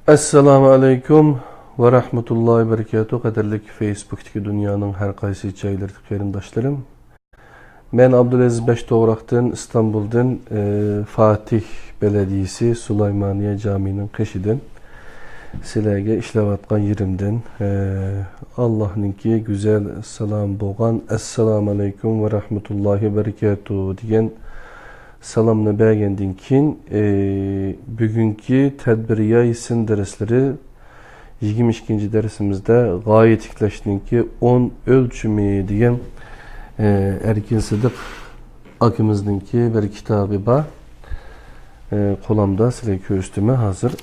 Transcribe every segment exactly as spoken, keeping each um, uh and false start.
ئەسسالامۇ ئەلەيكۇم ۋە رەھمەتۇللاھى ۋە بەرىكاتۇھ. قەدىرلىك فېيسبۇكتىكى دۇنيانىڭ ھەر قايسى جايلىرىدىكى قېرىنداشلىرىم. مەن ئابدۇلئەزىز بەشتوغراقتىن، ئىستانبۇلدىن، ئى، فاتىھ بەلەدىيىسى سۇلايمانىيە جامىنىڭ قېشىدىن، سىلەرگە ئىشلەۋاتقان يېرىمدىن، ئى، ئاللاھنىڭكى گۈزەل سالامى بولغان ئەسسالامۇ ئەلەيكۇم ۋە رەھمەتۇللاھى ۋە بەرىكاتۇھ دېگەن سالامنى بەرگەندىن كېيىن، ئى، بۈگۈنكى تەدبىرىياي سىن دەرسلىرى يىگىرمە ئىككىنچى دەرسىمىزدە غايە تىكلەشنىڭكى ئون ئۆلچىمى دېگەن، ئى، ئەركىن سىدىق ئاكىمىزنىڭكى بىر كىتابى بار. ئى، قولۇمدا سىلەرگە كۆرسىتىمەن ھازىر.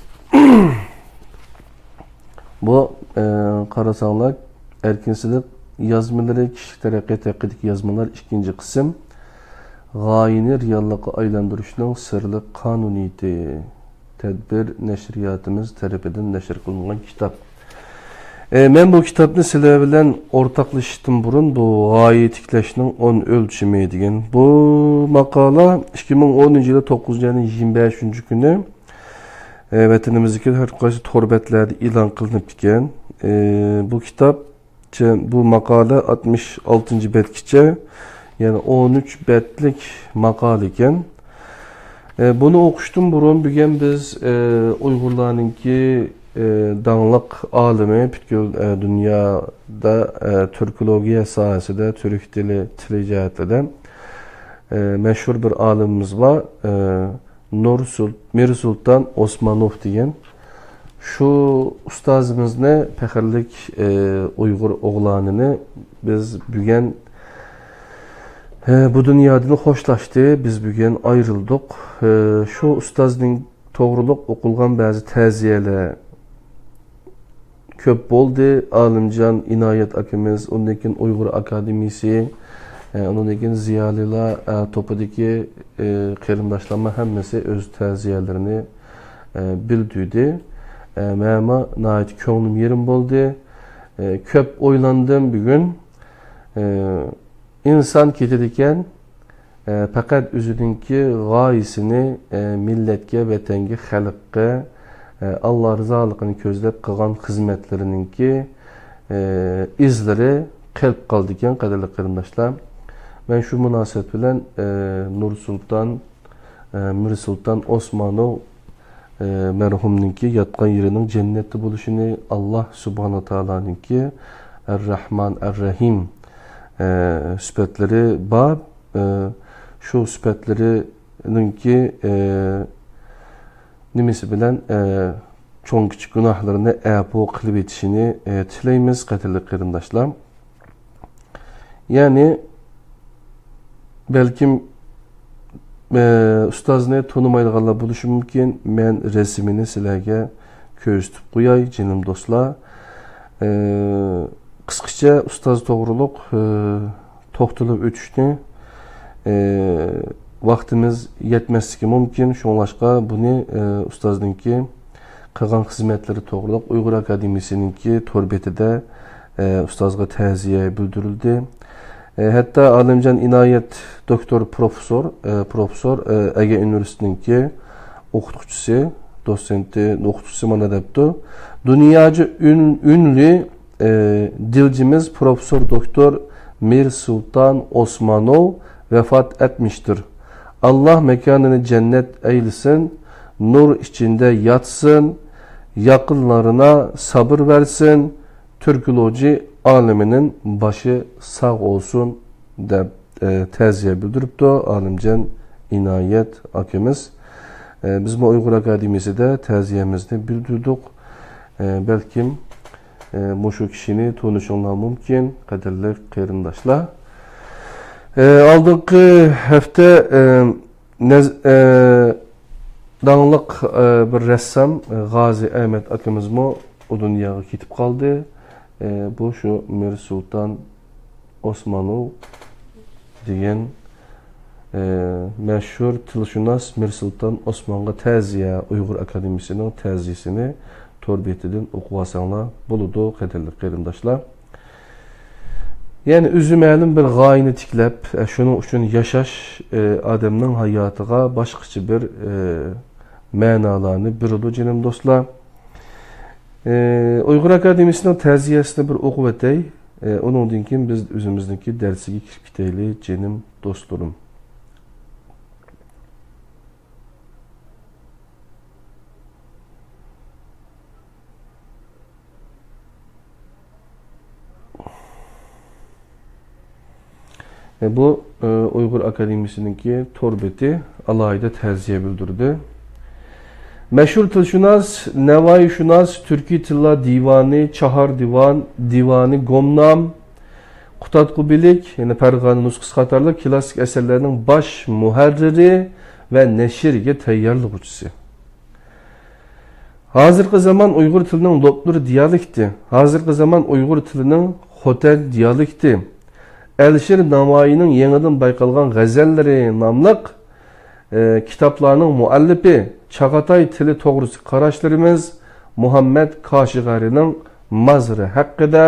بۇ، ئى، قارىساڭلار، ئەركىن سىدىق يازمىلىرى، كىشىلىك تەرەققىيات ھەققىدىكى يازمىلار، ئىككىنچى قىسىم، غايىنى رېئاللىققا ئايلاندۇرۇشنىڭ سىرلىق قانۇنىيىتى، تەدبىر نەشرىياتىمىز تەرىپىدىن نەشر قىلىنغان كىتاب. ئى، مەن بۇ كىتابنى سىلەر بىلەن ئورتاقلىشىشتىن بۇرۇن، بۇ غايە تىكلەشنىڭ ئون ئۆلچىمى دېگەن بۇ ماقالە ئىككى مىڭ ئونىنچى يىلى توققۇزىنچى ئاينىڭ يىگىرمە بەشىنچى كۈنى، ئى، ۋەتىنىمىزدىكى ھەر قايسى تور بەتلەردە ئېلان قىلىنىپتىكەن. ئى، بۇ كىتاب، بۇ ماقالە ئاتمىش ئالتىنچى بەتكىچە، يەنى ئون ئۈچ بەتلىك ماقالە ئىكەن. ئى، بۇنى ئوقۇشتىن بۇرۇن بۈگۈن بىز، ئى، ئۇيغۇرلارنىڭكى، ئى، داڭلىق ئالىمى، پۈتكۈل، ئى، دۇنيادا، ئى، تۈركولوگىيە ساھەسىدە، تۈرك تىلى، تىلى جەھەتتە، ئى، مەشھۇر بىر ئالىمىمىز بار. ئى، نۇر سۇل-، مىرسۇلتان ئوسمانوف دېگەن شۇ ئۇستازىمىزنى، پەخىرلىك، ئى، ئۇيغۇر ئوغلانىنى بىز بۈگۈن، ئى، بۇ دۇنيادىن خوشلاشتى. بىز بۈگۈن ئايرىلدۇق. ئى، شۇ ئۇستازنىڭ توغرۇلۇق ئوقۇلغان بەزى تەزىيەلەر كۆپ بولدى. ئالىمجان ئىنايەت ئاكىمىز، ئۇندىن كېيىن ئۇيغۇر ئاكادېمىيىسى، ئە، ئۇنىڭدىن كېيىن زىيالىيلار، ئە، توپىدىكى، ئە، قېرىنداشلارمۇ ھەممىسى ئۆز تەزىيەلىرىنى، ئە، بىلدۈردى. ئە، مەنمۇ ناھايىتى كۆڭلۈم يېرىم بولدى. ئە، كۆپ ئويلاندىم بۈگۈن. ئە، ئىنسان كېتىدىكەن، ئە، پەقەت ئۆزىنىڭكى غايىسىنى، ئە، مىللەتكە، ۋەتەنگە، خەلققە، ئە، ئاللا رىزالىقىنى كۆزلەپ قىلغان خىزمەتلىرىنىڭكى، ئە، ئىزلىرى قېلىپ قالىدىكەن، قەدىرلىك قېرىنداشلار. مەن شۇ مۇناسىۋەت بىلەن، ئە، نۇرسۇلتان، ئە، مىرسۇلتان ئوسمانوف، ئە، مەرھۇمنىڭكى ياتقان يېرىنىڭ جەننەتتە بولۇشىنى، ئاللا سۇبھانەھۇ تائالانىڭكى ئەر-راھمان، ئەر-رەھىم، ئە، سۈپەتلىرى بار. ئە، شۇ سۈپەتلىرىنىڭكى، ئە، نېمىسى بىلەن، ئە، چوڭ كىچىك گۇناھلىرىنى ئەپۇ قىلىۋېتىشىنى، ئە، تىلەيمىز، قەدىرلىك قېرىنداشلار. يەنى، بەلكىم، ئە، ئۇستازنى تونۇمايدىغانلار بولۇشى مۇمكىن. مەن رەسىمىنى سىلەرگە كۆرسىتىپ قوياي، جېنىم دوستلار. ئە، قىسقىچە ئۇستاز توغرۇلۇق، ئە، توختىلىپ ئۆتۈشنى، ئى، ۋاقتىمىز يەتمەسلىكى مۇمكىن. شۇڭلاشقا بۇنى، ئى، ئۇستازنىڭكى قىلغان خىزمەتلىرى توغرۇلۇق ئۇيغۇر ئاكادېمىيىسىنىڭكى تور بېتىدە، ئى، ئۇستازغا تەزىيە بىلدۈرۈلدى. ئى، ھەتتا ئالىمجان ئىنايەت دوكتور پروفېسسور، ئى، پروفېسسور، ئى، ئەگە ئۇنىۋېرسىتېتىنىڭكى ئوقۇتقۇچىسى، دوتسېنتى، ئوقۇتقۇچىسى مانا دەپتۇ. دۇنياجا ئۈن-، ئۈنلۈ ئى، دىلجىمىز پروفېسسور دوكتور مىرسۇلتان ئوسمانوف ۋەپات ئەتمىشتۇر. ئاللا ماكانىنى جەننەت ئەيلىسۇن، نۇر ئىچىندە ياتسۇن، يېقىنلىرىنا سابىر بەرسۇن، تۈركولوگىيە ئالىمىنىڭ باشى ساغ بولسۇن، دەپ، ئى، تەزىيە بىلدۈرۈپتۇ ئالىمجان ئىنايەت ئاكىمىز. ئى، بىزمۇ ئۇيغۇر ئاكادېمىيىسىدە تەزىيەمىزنى بىلدۈردۇق. ئى، بەلكىم، ئى، مۇشۇ كىشىنى تونۇشۇڭلار مۇمكىن، قەدىرلىك قېرىنداشلار. ئى، ئالدىنقى ھەپتە، ئى، نەز-، ئى، داڭلىق، ئى، بىر رەسسام، ئى، غازى ئەمەت ئاكىمىزمۇ ئۇ دۇنياغا كېتىپ قالدى. ئى، بۇ شۇ مىرسۇلتان ئوسمانوف دېگەن، ئى، مەشھۇر تىلشۇناس مىرسۇلتان ئوسمانغا تەزىيە، ئۇيغۇر ئاكادېمىيىسىنىڭ تەزىيىسىنى تور بېتىدىن ئوقۇۋالساڭلار بولىدۇ، قەدىرلىك قېرىنداشلار. يەنى ئۆزى مەلۇم بىر غايىنى تىكلەپ، ئە، شۇنىڭ ئۈچۈن ياشاش، ئە، ئادەمنىڭ ھاياتىغا باشقىچە بىر، ئە، مەنالارنى بېرىدۇ، جېنىم دوستلار. ئۇيغۇر ئاكادېمىيىسىنىڭ تەزىيەسىنى بىر ئوقۇپ ئۆتەي. ئۇنىڭدىن كېيىن بىز ئۆزىمىزنىڭكى دەرسىگە كىرىپ كېتەيلى، جېنىم دوستلىرىم. بۇ ئۇيغۇر ئاكادېمىيىسىنىڭكى تور بېتى، ئالاھىدە تەزىيە بىلدۈردى. مەشھۇر تىلشۇناس، نەۋايىشۇناس، تۈركىي تىللار دىۋانى، چاھار دىۋان، دىۋانى گۇمنام، قۇتادغۇ بىلىك، يەنى پەرغانە نۇسخىسى قاتارلىق كىلاسسىك ئەسەرلەرنىڭ باش مۇھەررىرى ۋە نەشرىگە تەييارلىغۇچىسى. ھازىرقى زامان ئۇيغۇر تىلىنىڭ لوپنۇر دىيالېكتى، ھازىرقى زامان ئۇيغۇر تىلىنىڭ خوتەن دىيالېكتى، ئەلىشىر ناۋايىنىڭ يېڭىدىن بايقالغان غەزەللىرى ناملىق، ئى، كىتابلارنىڭ مۇئەللىپى، چاغاتاي تىلى توغرىسىدىكى قاراشلىرىمىز مۇھەممەد كاشىغەرىنىڭ مازىرى ھەققىدە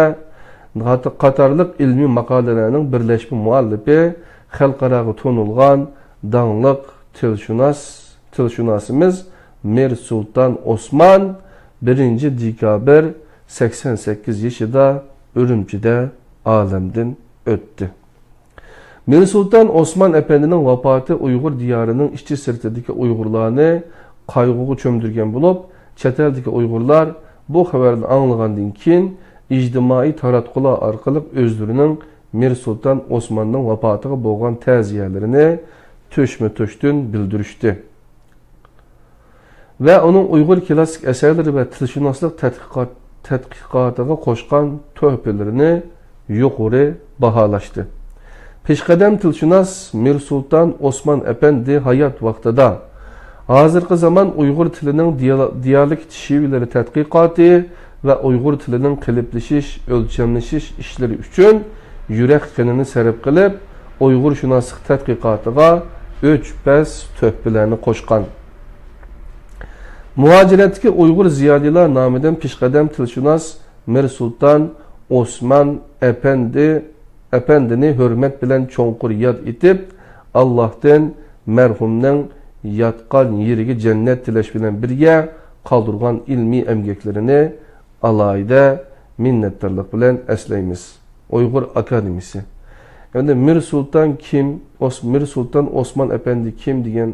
قاتارلىق ئىلمىي ماقالىلەرنىڭ بىرلەشمە مۇئەللىپى، خەلقئاراغا تونۇلغان داڭلىق تىلشۇناس، تىلشۇناسىمىز مىرسۇلتان ئوسمان بىرىنچى دېكابىر سەكسەن سەككىز يېشىدا ئۈرۈمچىدە ئالەمدىن ئۆتتى. مىرسۇلتان ئوسمان ئەپەندىنىڭ ۋاپاتى ئۇيغۇر دىيارىنىڭ ئىچى سىرتىدىكى ئۇيغۇرلارنى قايغۇغا چۆمدۈرگەن بولۇپ، چەت ئەلدىكى ئۇيغۇرلار بۇ خەۋەرنى ئاڭلىغاندىن كېيىن، ئىجتىمائىي تاراتقۇلار ئارقىلىق ئۆزلىرىنىڭ مىرسۇلتان ئوسماننىڭ ۋاپاتىغا بولغان تەزىيەلىرىنى تۆشمە تۆشتىن بىلدۈرۈشتى ۋە ئۇنىڭ ئۇيغۇر كىلاسسىك ئەسەرلىرى ۋە تىلشۇناسلىق تەتقىقات-، تەتقىقاتىغا قوشقان تۆھپىلىرىنى يۇقىرى باھالاشتى. پېشقەدەم تىلشۇناس مىرسۇلتان ئوسمان ئەپەندى ھايات ۋاقتىدا ھازىرقى زامان ئۇيغۇر تىلىنىڭ دىيا-، دىيالېكت شېۋىلىرى تەتقىقاتى ۋە ئۇيغۇر تىلىنىڭ قېلىپلىشىش، ئۆلچەملىشىش ئىشلىرى ئۈچۈن يۈرەك قېنىنى سەرپ قىلىپ، ئۇيغۇرشۇناسلىق تەتقىقاتىغا ئۆچ-پەس تۆھپىلەرنى قوشقان. مۇھاجىرەتتىكى ئۇيغۇر زىيالىيلار نامىدىن پېشقەدەم تىلشۇناس مىرسۇلتان ئوسمان ئەپەندى، ئەپەندىنى ھۆرمەت بىلەن چوڭقۇر ياد ئېتىپ، ئاللاھتىن مەرھۇمنىڭ ياتقان يېرىگە جەننەت تىلەش بىلەن بىرگە، قالدۇرغان ئىلمىي ئەمگەكلىرىنى ئالاھىدە مىننەتدارلىق بىلەن ئەسلەيمىز. ئۇيغۇر ئاكادېمىيىسى. ئەمدى مىرسۇلتان كىم؟ ئوس-، مىرسۇلتان ئوسمان ئەپەندى كىم دېگەن،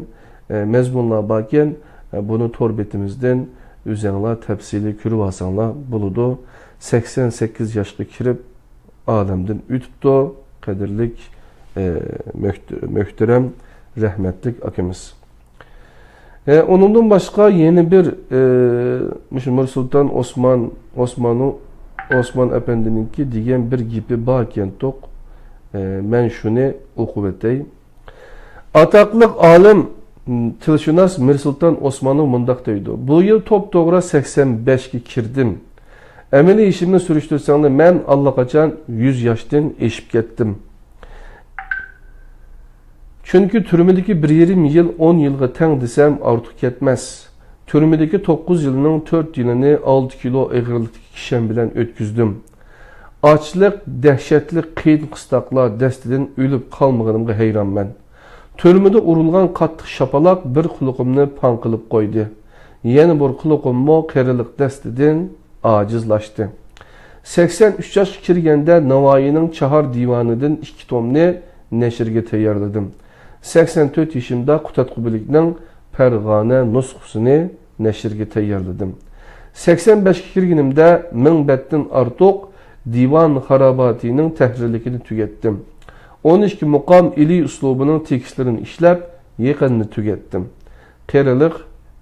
ئە، مەزمۇنلار باركەن، ئە، بۇنى تور بېتىمىزدىن ئۆزەڭلار تەپسىلىي كۆرۈۋالساڭلار بولىدۇ. سەكسەن سەككىز ياشقا كىرىپ ئالەمدىن ئۆتۈپتۇ، قەدىرلىك، ئە، مۆھت-، مۆھتەرەم رەھمەتلىك ئاكىمىز. ئە، ئۇنىڭدىن باشقا يەنە بىر، ئە، مۇشۇ مىرسۇلتان ئوسمان، ئوسمانۇ-، ئوسمان ئەپەندىنىڭكى دېگەن بىر گېپى باركەنتۇق. ئە، مەن شۇنى ئوقۇپ ئۆتەي. ئاتاقلىق ئالىم، م، تىلشۇناس مىرسۇلتان ئوسمانلىق مۇنداق دەيدۇ: «بۇ يىل توپتوغرا سەكسەن بەشكە كىردىم. ئەمەلىي يېشىمنى سۈرۈشتۈرسەڭلار، مەن ئاللىقاچان يۈز ياشتىن ئېشىپ كەتتىم. چۈنكى تۈرمىدىكى بىر يېرىم يىل ئون يىلغا تەڭ دېسەم ئارتۇق كەتمەس. تۈرمىدىكى توققۇز يىلنىڭ تۆت يىلىنى ئالتە كىلو ئېغىرلىقتىكى كىشەن بىلەن ئۆتكۈزدۈم. ئاچلىق، دەھشەتلىك قىيىن-قىستاقلار دەستىدىن ئۆلۈپ قالمىغىنىمغا ھەيرانمەن. تۈرمىدە ئۇرۇلغان قاتتىق شاپىلاق بىر قۇلىقىمنى پاڭ قىلىپ قويدى. يەنە بىر قۇلىقىممۇ قېرىلىق دەستىدىن ئاجىزلاشتى. سەكسەن ئۈچ ياشقا كىرگەندە ناۋايىنىڭ چاھار دىۋانىدىن ئىككى تومنى نەشرگە تەييارلىدىم. سەكسەن تۆت يېشىمدا قۇتادغۇ بىلىكنىڭ پەرغانە نۇسخىسىنى نەشرگە تەييارلىدىم. سەكسەن بەشكە كىرگىنىمدە مىڭ بەتتىن ئارتۇق دىۋان خاراباتىنىڭ تەھرىرلىكىنى تۈگەتتىم. ئون ئىككى مۇقام ئىلى ئۇسلۇبىنىڭ تېكىستلىرىنى ئىشلەپ، يېقىننى تۈگەتتىم. قېرىلىق،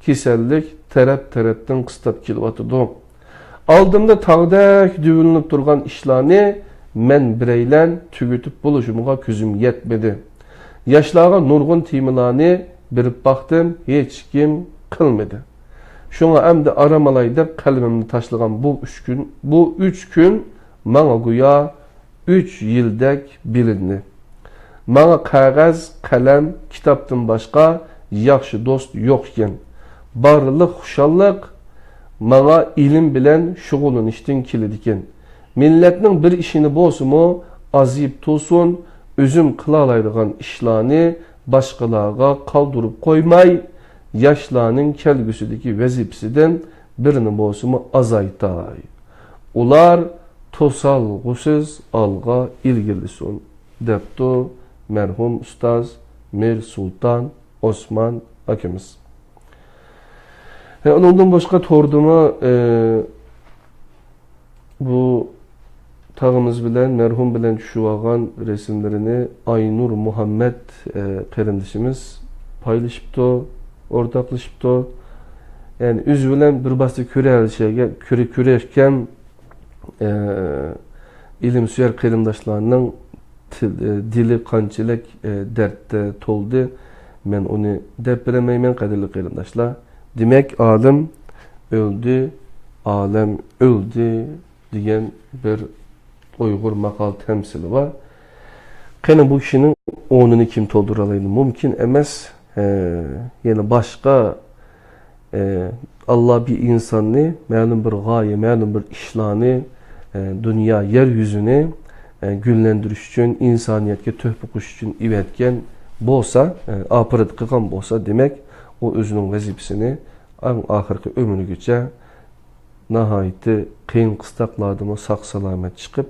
كېسەللىك تەرەپ-تەرەپتىن قىستاپ كېلىۋاتىدۇ. ئالدىمدا تاغدەك دۈۋۈلىنىپ تۇرغان ئىشلارنى مەن بىرەيلەن تۈگىتىپ بولۇشۇمغا كۆزۈم يەتمىدى. ياشلارغا نۇرغۇن تېمىلارنى بېرىپ باقتىم، ھېچكىم قىلمىدى. شۇڭا ئەمدى ئارام ئالاي دەپ قەلىمىمنى تاشلىغان بۇ ئۈچ كۈن، بۇ ئۈچ كۈن ماڭا گويا ئۈچ يىلدەك بىلىندى. ماڭا قەغەز، قەلەم، كىتابتىن باشقا ياخشى دوست يوق ئىكەن. بارلىق خۇشاللىق ماڭا ئىلىم بىلەن شۇغۇللىنىشتىن كېلىدىكەن. مىللەتنىڭ بىر ئىشىنى بولسىمۇ ئازىيىپ تۇرسۇن، ئۆزۈم قىلالايدىغان ئىشلارنى باشقىلارغا قالدۇرۇپ قويماي، ياشلارنىڭ كەلگۈسىدىكى ۋەزىپىسىدىن بىرنى بولسىمۇ ئازايتاي. ئۇلار توسالغۇسىز ئالغا ئىلگىرىلىسۇن، دەپتۇ مەرھۇم ئۇستاز مىر سۇلتان ئوسمان ئاكىمىز. ھە، ئۇنىڭدىن باشقا توردىمۇ، ئە، بۇ تاغىمىز بىلەن، مەرھۇم بىلەن چۈشۈۋالغان رەسىملىرىنى ئاينۇر مۇھەممەد، ئە، قېرىندىشىمىز پايلىشىپتۇ، ئورتاقلىشىپتۇ. يەنى ئۆزى بىلەن بىر باستا كۆرەلىشەگە-، كۆرە-، كۆرۈشكەن، ئە، ئىلىمسۆيەر قېرىنداشلارنىڭ تىل-، ئە، دىلى قانچىلىك، ئە، دەردتە تولدى، مەن ئۇنى دەپ بېرەلمەيمەن، قەدىرلىك قېرىنداشلار. دېمەك، ئالىم ئۆلدى، ئالەم ئۆلدى دېگەن بىر ئۇيغۇر ماقال تەمسىلى بار. قېنى، بۇ كىشىنىڭ ئورنىنى كىم تولدۇرالايدۇ؟ مۇمكىن ئەمەس. ئە، يەنە باشقا، ئە، ئاللا بىر ئىنساننى مەلۇم بىر غايە، مەلۇم بىر ئىشلارنى، ئە، دۇنيا، يەر يۈزىنى، ئە، گۈللەندۈرۈش ئۈچۈن، ئىنسانىيەتكە تۆھپە قوشۇش ئۈچۈن ئېۋەتكەن بولسا، ئە، ئاپىرىدە قىلغان بولسا، دېمەك، ئۇ ئۆزىنىڭ ۋەزىپىسىنى ئەڭ ئاخىرقى ئۆمرىگىچە ناھايىتى قىيىن قىستاقلاردىمۇ ساق-سالامەت چىقىپ،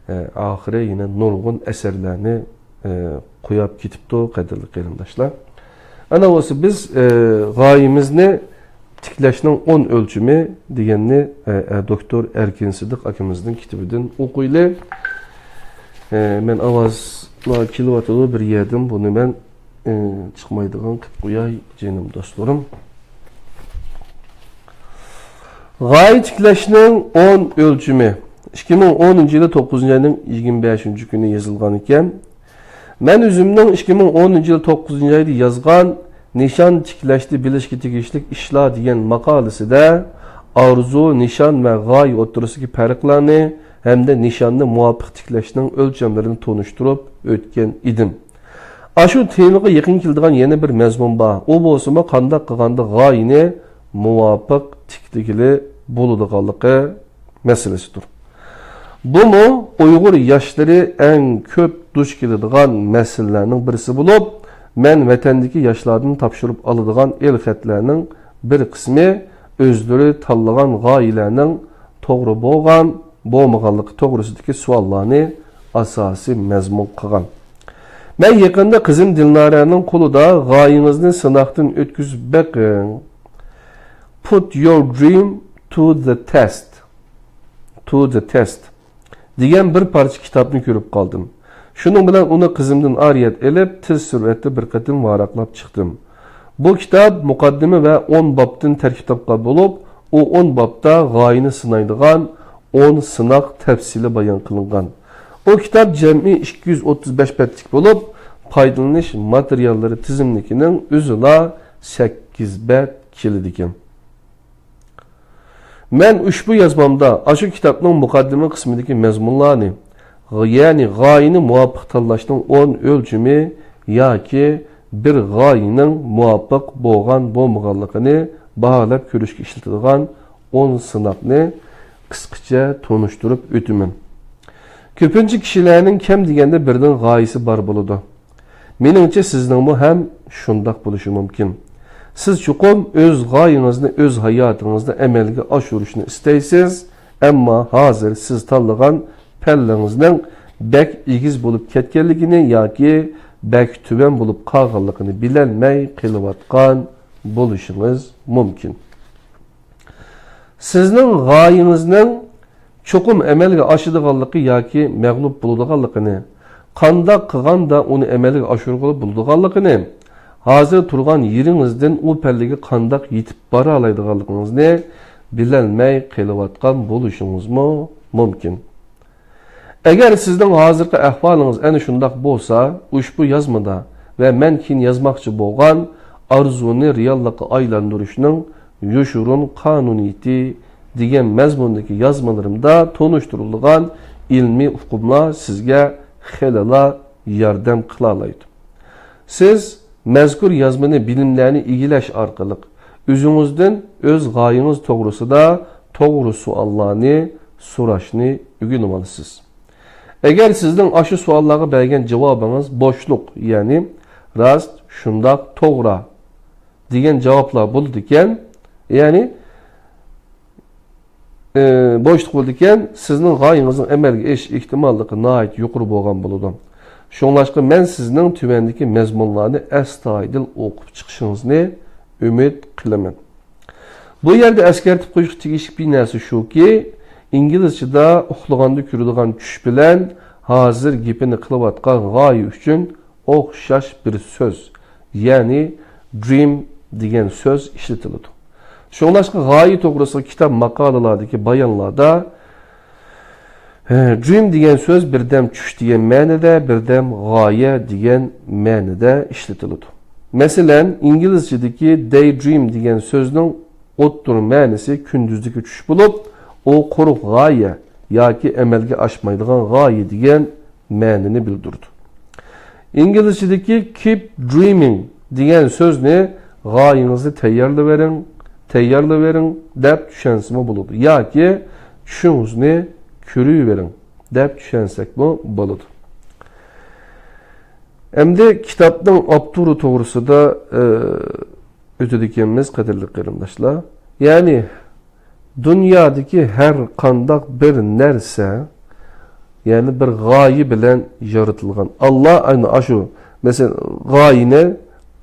ئە، ئاخىرى يەنە نۇرغۇن ئەسەرلەرنى، ئە، قوياپ كېتىپتۇ، قەدىرلىك قېرىنداشلار. ئەنە بولسا بىز، ئە، غايىمىزنى تىكلەشنىڭ ئون ئۆلچىمى دېگەننى، ئە، ئە، دوكتور ئەركىن سىدىق ئاكىمىزنىڭ كىتابىدىن ئوقۇيلى. ئە، مەن ئاۋازلار كېلىۋاتىدۇ بىر يەردىن، بۇنى مەن ئى، چىقمايدىغان قىلىپ قوياي، جېنىم دوستلىرىم. غايە تىكلەشنىڭ ئون ئۆلچىمى. ئىككى مىڭ ئونىنچى يىلى توققۇزىنچى ئاينىڭ يىگىرمە بەشىنچى كۈنى يېزىلغان ئىكەن. مەن ئۆزۈمنىڭ ئىككى مىڭ ئونىنچى يىلى توققۇزىنچى ئايدا يازغان نىشان تىكلەشتە بىلىشكە تېگىشلىك ئىشلار دېگەن ماقالىسىدە ئارزۇ، نىشان ۋە غايە ئوتتۇرىسىدىكى پەرقلەرنى ھەمدە نىشاننى مۇۋاپىق تىكلەشنىڭ ئۆلچەملىرىنى تونۇشتۇرۇپ ئۆتكەن ئىدىم. ئاشۇ تېمىغا يېقىن كېلىدىغان يەنە بىر مەزمۇن بار. ئۇ بولسىمۇ قانداق قىلغاندا غايىنى مۇۋاپىق تىكلىگىلى بولىدىغانلىقى مەسىلىسىدۇر. بۇمۇ ئۇيغۇر ياشلىرى ئەڭ كۆپ دۇچ كېلىدىغان مەسىلىلەرنىڭ بىرسى بولۇپ، مەن ۋەتەندىكى ياشلاردىن تاپشۇرۇپ ئالىدىغان ئېلخەتلەرنىڭ بىر قىسمى ئۆزلىرى تاللىغان غايىلەرنىڭ توغرا بولغان، بولمىغانلىقى توغرىسىدىكى سوئاللارنى ئاساسىي مەزمۇن قىلغان. مەن يېقىندا قىزىم دىلنارەنىڭ قولىدا «غايىڭىزنى سىناقتىن ئۆتكۈزۈپ بېقىڭ، Put your dream to the test، to the test» دېگەن بىر پارچە كىتابنى كۆرۈپ قالدىم. شۇنىڭ بىلەن ئۇنى قىزىمدىن ئارىيەت ئېلىپ، تېز سۈرئەتتە بىر قېتىم ۋاراقلاپ چىقتىم. بۇ كىتاب مۇقەددىمە ۋە ئون بابتىن تەركىب تاپقان بولۇپ، ئۇ ئون بابتا غايىنى سىنايدىغان ئون سىناق تەپسىلىي بايان قىلىنغان. ئۇ كىتاب جەمئىي ئىككى يۈز ئوتتۇز بەش بەتلىك بولۇپ، پايدىلىنىش ماتېرىياللىرى تىزىملىكىنىڭ ئۆزىلا سەككىز بەت كېلىدىكەن. مەن ئۇشبۇ يازمامدا ئاشۇ كىتابنىڭ مۇقەددىمە قىسمىدىكى مەزمۇنلارنى، يەنى غايىنى مۇۋاپىق تاللاشنىڭ ئون ئۆلچىمى ياكى بىر غايىنىڭ مۇۋاپىق بولغان-بولمىغانلىقىنى باھالاپ كۆرۈشكە ئىشلىتىدىغان ئون سىناقنى قىسقىچە تونۇشتۇرۇپ ئۆتىمەن. كۆپىنچە كىشىلەرنىڭ كەم دېگەندە بىردىن غايىسى بار بولىدۇ. مېنىڭچە، سىزنىڭمۇ ھەم شۇنداق بولۇشى مۇمكىن. سىز چوقۇم ئۆز غايىڭىزنى، ئۆز ھاياتىڭىزدا ئەمەلگە ئاشۇرۇشنى ئىستەيسىز، ئەمما ھازىر سىز تاللىغان پەللىڭىزنىڭ بەك ئېگىز بولۇپ كەتكەنلىكىنى ياكى بەك تۆۋەن بولۇپ قالغانلىقىنى بىلەلمەي قېلىۋاتقان بولۇشىڭىز مۇمكىن. سىزنىڭ غايىڭىزنىڭ چوقۇم ئەمەلگە ئاشىدىغانلىقى ياكى مەغلۇپ بولىدىغانلىقىنى، قانداق قىلغاندا ئۇنى ئەمەلگە ئاشۇرغىلى بولىدىغانلىقىنى، ھازىر تۇرغان يېرىڭىزدىن ئۇ پەللىگە قانداق يېتىپ بارالايدىغانلىقىڭىزنى بىلەلمەي قېلىۋاتقان بولۇشىڭىزمۇ مۇمكىن. ئەگەر سىزنىڭ ھازىرقى ئەھۋالىڭىز ئەنە شۇنداق بولسا، ئۇشبۇ يازمىدا ۋە مەن كېيىن يازماقچى بولغان ئارزۇنى رېئاللىققا ئايلاندۇرۇشنىڭ يوشۇرۇن قانۇنىيىتى دېگەن مەزمۇندىكى يازمىلىرىمدا تونۇشتۇرۇلىدىغان ئىلمىي ئۇقۇملار سىزگە خېلىلا ياردەم قىلالايدۇ. سىز مەزكۇر يازمىنى بىلىملەرنى ئىگىلەش ئارقىلىق ئۆزىڭىزدىن ئۆز غايىڭىز توغرىسىدا توغرا سوئاللارنى سوراشنى ئۆگىنىۋالىسىز. ئەگەر سىزنىڭ ئاشۇ سوئاللارغا بەرگەن جاۋابىڭىز بوشلۇق، يەنى راست، شۇنداق، توغرا دېگەن جاۋابلار بولىدىكەن، يەنى بوشلۇق بولىدىكەن، سىزنىڭ غايىڭىزنىڭ ئەمەلگە ئېشىش ئېھتىماللىقى ناھايىتى يۇقىرى بولغان بولىدۇ. شۇڭلاشقا مەن سىزنىڭ تۆۋەندىكى مەزمۇنلارنى ئەستايىدىل ئوقۇپ چىقىشىڭىزنى ئۈمىد قىلىمەن. بۇ يەردە ئەسكەرتىپ قويۇشقا تېگىشلىك بىر نەرسە شۇكى، ئىنگلىزچىدا ئۇخلىغاندا كۆرىدىغان چۈش بىلەن ھازىر گېپىنى قىلىۋاتقان غايە ئۈچۈن ئوخشاش بىر سۆز، يەنى dream دېگەن سۆز ئىشلىتىلىدۇ. شۇڭلاشقا غايە توغرىسىدا كىتاب ماقالىلاردىكى بايانلاردا، ھە، dream دېگەن سۆز بىردەم چۈش دېگەن مەنىدە، بىردەم غايە دېگەن مەنىدە ئىشلىتىلىدۇ. مەسىلەن، ئىنگلىزچىدىكى daydream دېگەن سۆزنىڭ ئوتتۇرا مەنىسى كۈندۈزدىكى چۈش بولۇپ، ئۇ قۇرۇق غايە ياكى ئەمەلگە ئاشمايدىغان غايە دېگەن مەنىنى بىلدۈرىدۇ. ئىنگلىزچىدىكى keep dreaming دېگەن سۆزنى غايىڭىزنى تەييارلىۋېرىڭ، تەييارلىۋېرىڭ دەپ چۈشەنسىمۇ بولىدۇ. ياكى چۈشىڭىزنى كۆرۈۋېرىڭ دەپ چۈشەنسەكمۇ بولىدۇ. ئەمدى كىتابنىڭ ئاپتورى توغرىسىدا، ئى، ئۆتىدىكەنمىز، قەدىرلىك قېرىنداشلار. يەنى دۇنيادىكى ھەر قانداق بىر نەرسە، يەنى بىر غايە بىلەن يارىتىلغان. ئاللا ئەنە ئاشۇ، مەسىلەن، غايىنى